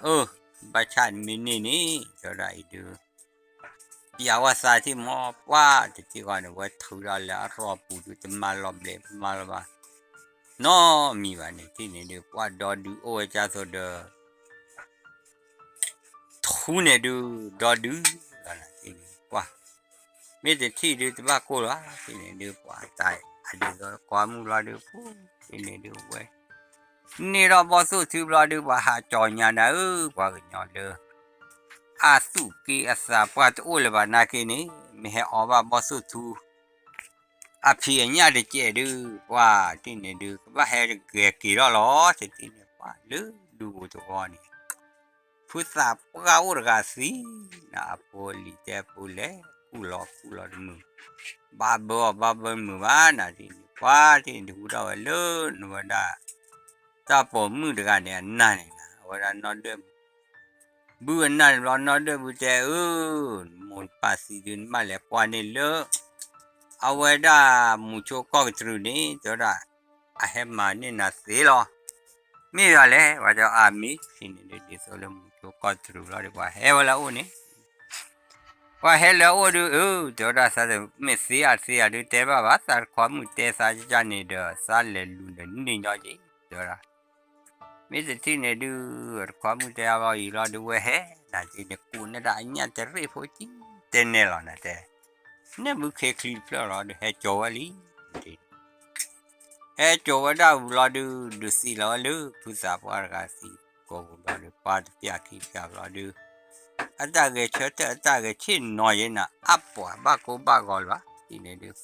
အၢ ဘၣ်ဆၣ်နမ့ၢ်န့ၢ်န့ၣ် တဲဝဲဒၣ်အံၤဒုး ပျးဝဲသးထံၣ်မီၢ် ပှၤတထံၣ်ဃီန့ၣ် ဝဲထုးထီၣ်လၢအရီၢ်ပူၤဒုး တမၤလီၤဘျဲး တမၤလီၤဘၣ် နီတမံၤဘၣ်န့ၣ် တထံၣ်န့ၣ်ဒုး ပှၤဒီဒုးအိၣ်ဝဲဒ်သိးဒီး ထူန့ၣ်ဒုး ဒီဒုးလီၤနၤတထံၣ်န့ၣ် ပှၤ မ့ၢ်တထံၣ်ဒုး တဘၣ်ကိၢ်လီၤ တထံၣ်န့ၣ်ဒုး ပှၤတၢ်အဒ်သိးခွါမုၣ်လီၤဒုး ပူၤ တထံၣ်န့ၣ်ဒုးဝဲ န့ၢ်ထီၣ်ဘီၣ်သိၣ်ထူဘျီဒုး ပှၤဟးကၠီညါနၤဧၢ ပှၤကညီလၢ အသူၣ်က့အသးပှၢ်တအိၣ်လၢၤဘၣ်နာ်က့န့ၣ် မ့ၢ်ဟဲအီဘၣ်ဘီၣ်သိၣ်ထူ အဖံးအညၣ်တကဲးဒုး ပှၤတထံၣ်န့ၣ်ဒုး ကဘၣ်ဟဲက့ၤက့ၤထီၣ်လီၤ တထံၣ်န့ၣ် ပှၤလၢဒူပူၤသဝီန့ၣ် ဖုသးပှၢ်အိၣ်တဂၤသံ နအဖိလံၤတဲဖိလဲၣ် ခူၣ်လီၤခူၣ်လီၤတမုာ် ဘၣ်ဘၢအီၤဘၣ်ဘၢတမုာ်ဘၣ် နတထံၣ်န့ၣ် ပှၤတထံၣ်န့ၣ် တဟူထီၣ်ဝဲလၢနဝဲဒၣ် တၢ်ပိာ်မုၣ်တဂၤန့ၣ် အနၢ်န့ၣ်နၤ အဝဲဒၣ်နီၢ်ဒွဲၣ် ဘုအနၢ်န့ၣ်ဘျီ နီၢ်ဒွဲၣ်ဘုတဲ အၢ မိၢ်ပၢ်သံဒုး နဘၣ်လဲၤကွၢ်န့ၢ်လၢ အဝဲဒၣ်မုဆိကီၢ်ကတြူၢ်န့ၣ် တဲဝဲဒၣ် အဟဲမၤန့ၢ်နၤသ့လီၤ မ့ၢ်ယၤလဲၣ် ပှၤတဲအါမံၤ တထံၣ်န့ၣ်ဒုး ဒ်သိးလၢမုဆိကီၢ်ကတြူၢ်ဘျီဒုး ပှၤဟဲဝဲလၢအအိၣ်န့ၣ် ပှၤဟဲလၢအအိၣ်ဒုး အၢ တဲဝဲဒၣ်သး မ့ၢ်သ့အါတသ့အါဒုး တဲဘၣ်ဘၣ် သးတခွါမုၣ်တဲသးကန့ၣ်ဒီး သးလဲၤလူၤဒီးန့ၢ်ညီက့ၤ တဲဝဲဒၣ် မ့ၢ်တထံၣ်န့ၣ်ဒုး တခွါမုၣ်တဲအါဘျီအံၤလီၤဒုး ဝဲဟဲ နၤတထံၣ်န့ၣ် ကိးန့ၢ်တၢ်အညၣ်တရ့ၣ်ဖိကံ တဲနဲၣ်လီၤနၤတဲ နဲၣ်ဘုခ့ချံတဖျၢၣ်လီၤဒုး ဟဲကၠီၤဝဲလံ ဟဲကၠီၤဝဲဒၣ်ဝံၤလီၤဒုး ဒုးသံလီၤဝဲလၢ ဖုသးပှၢ်တဂၤသံ ကိးဝံၤဘျီဒုး ပှၤတပျၢ်ခံပျၢ်ဘျီဒုး အတၢ်ဂဲၤဆၢထၢၣ်အတၢ်ဂဲၤဆ့ၣ်နီၤယဲနၤ အါပှၤဘၣ်ကိၢ်ဘၣ်ဂီၤလၢၤဘၣ် တထံၣ်န့ၣ်ဒုး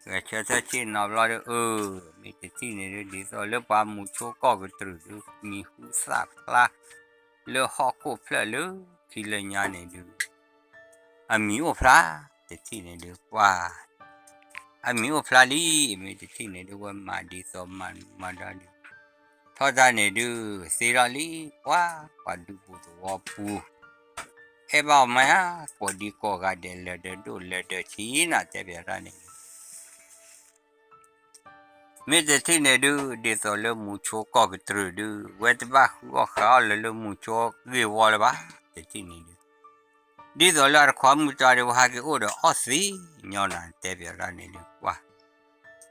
ဂဲၤဆၢထၢၣ်ဆ့ၣ်နီၤဘျီဒုး အၢ မ့ၢ်တထံၣ်န့ၣ်ဒုး ဒ်သိးလၢပှၤမုဆိကီၢ်ကတြူၢ်ဒုး မံၤဟူသၣ်ဖျါ လၢဟီၣ်ခိၣ်ဖျၢၣ်လၢခံလၢညါန့ၣ်ဒုး အမံၤအိၣ်ဖျါ တထံၣ်န့ၣ်ဒုး ပှၤ အမံၤအိၣ်ဖျါလံ မ့ၢ်တထံၣ်န့ၣ်ဒုး ဝဲမၤဒ်သိးမၤမၤဒၣ်ဒုး ထီၣ်တၢ်န့ၣ်ဒုး သ့ထီၣ်လံ ပှၤ ပှၤဒူပူၤသဝီပူၤ အဲၣ်ဘၣ်အီၤမၤဧါ ကိးဒံကိးဂၤဒဲး လၢာ်ဒၢးဒိၣ်လၢာ်ဒၢးဆံးနၤ တဲပၠးတၢ်န့ၣ်ဒုး မ့ၢ်တထံၣ်န့ၣ်ဒုး ဒ်သိးလၢမုဆိကီၢ်ကတြူၢ်ဒုး ဝဲတဘၣ်ဃုအီၣ်ဃးအီၣ်လၢၤလၢမုဆိဂ့ၢ်ဝီလၢၤဘၣ် တထံၣ်န့ၣ်ဒုး ဒ်သိးလၢအတခွါမုၣ်တၢ်ဒုး ဝဲဟဲက့ၤအိၣ်ဒီးအီၣ်သ့ညီနၤ တဲပၠးတၢ်န့ၣ်ဒုး ပှၤ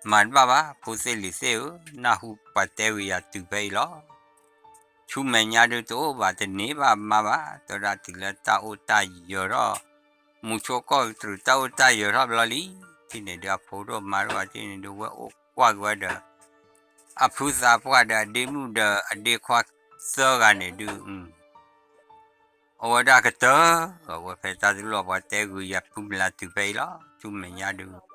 မၤတဘၣ်ဘၣ် ဖိသ့ၣ်လံၤသ့ၣ်ဧၢ, နၢ်ဟူပှၤတဲဂ့ၤယၤတုၤဖဲအံၤလီၤ. ဆူမဲာ်ညါဒုးတအိၣ်ဘၣ် တန့ၢ်ဘၣ်မၤဘၣ်, တဲဝဲဒၣ်တုၤလၢတၢ်အိၣ်တၢ်ယၢၤထီၣ်, မုဆိကီၢ်ကတြူၢ်တၢ်အိၣ်တၢ်ယၢၤထီၣ်ဘျီလံ. တထံၣ်န့ၣ်ဒုးအဖိဒိၣ်မါဒိၣ်ဘၣ် တထံၣ်န့ၣ်ဒုးဝဲအိၣ်ကွၢ်က့ၤဝဲဒီး အဖုသးပှၢ်ဒီးအဒ့မုၣ်ဒီးအဒ့ခွါသၢဂၤန့ၣ်ဒုး အဝဲဒၣ်ကတၢၢ် အဝဲဖဲတၢ်တလိၣ်ပှၤတဲဂ့ၤယၤဖုမုၢ်လၢ်တုၤဖဲအံၤလီၤ. ဆူမဲာ်ညါဒုး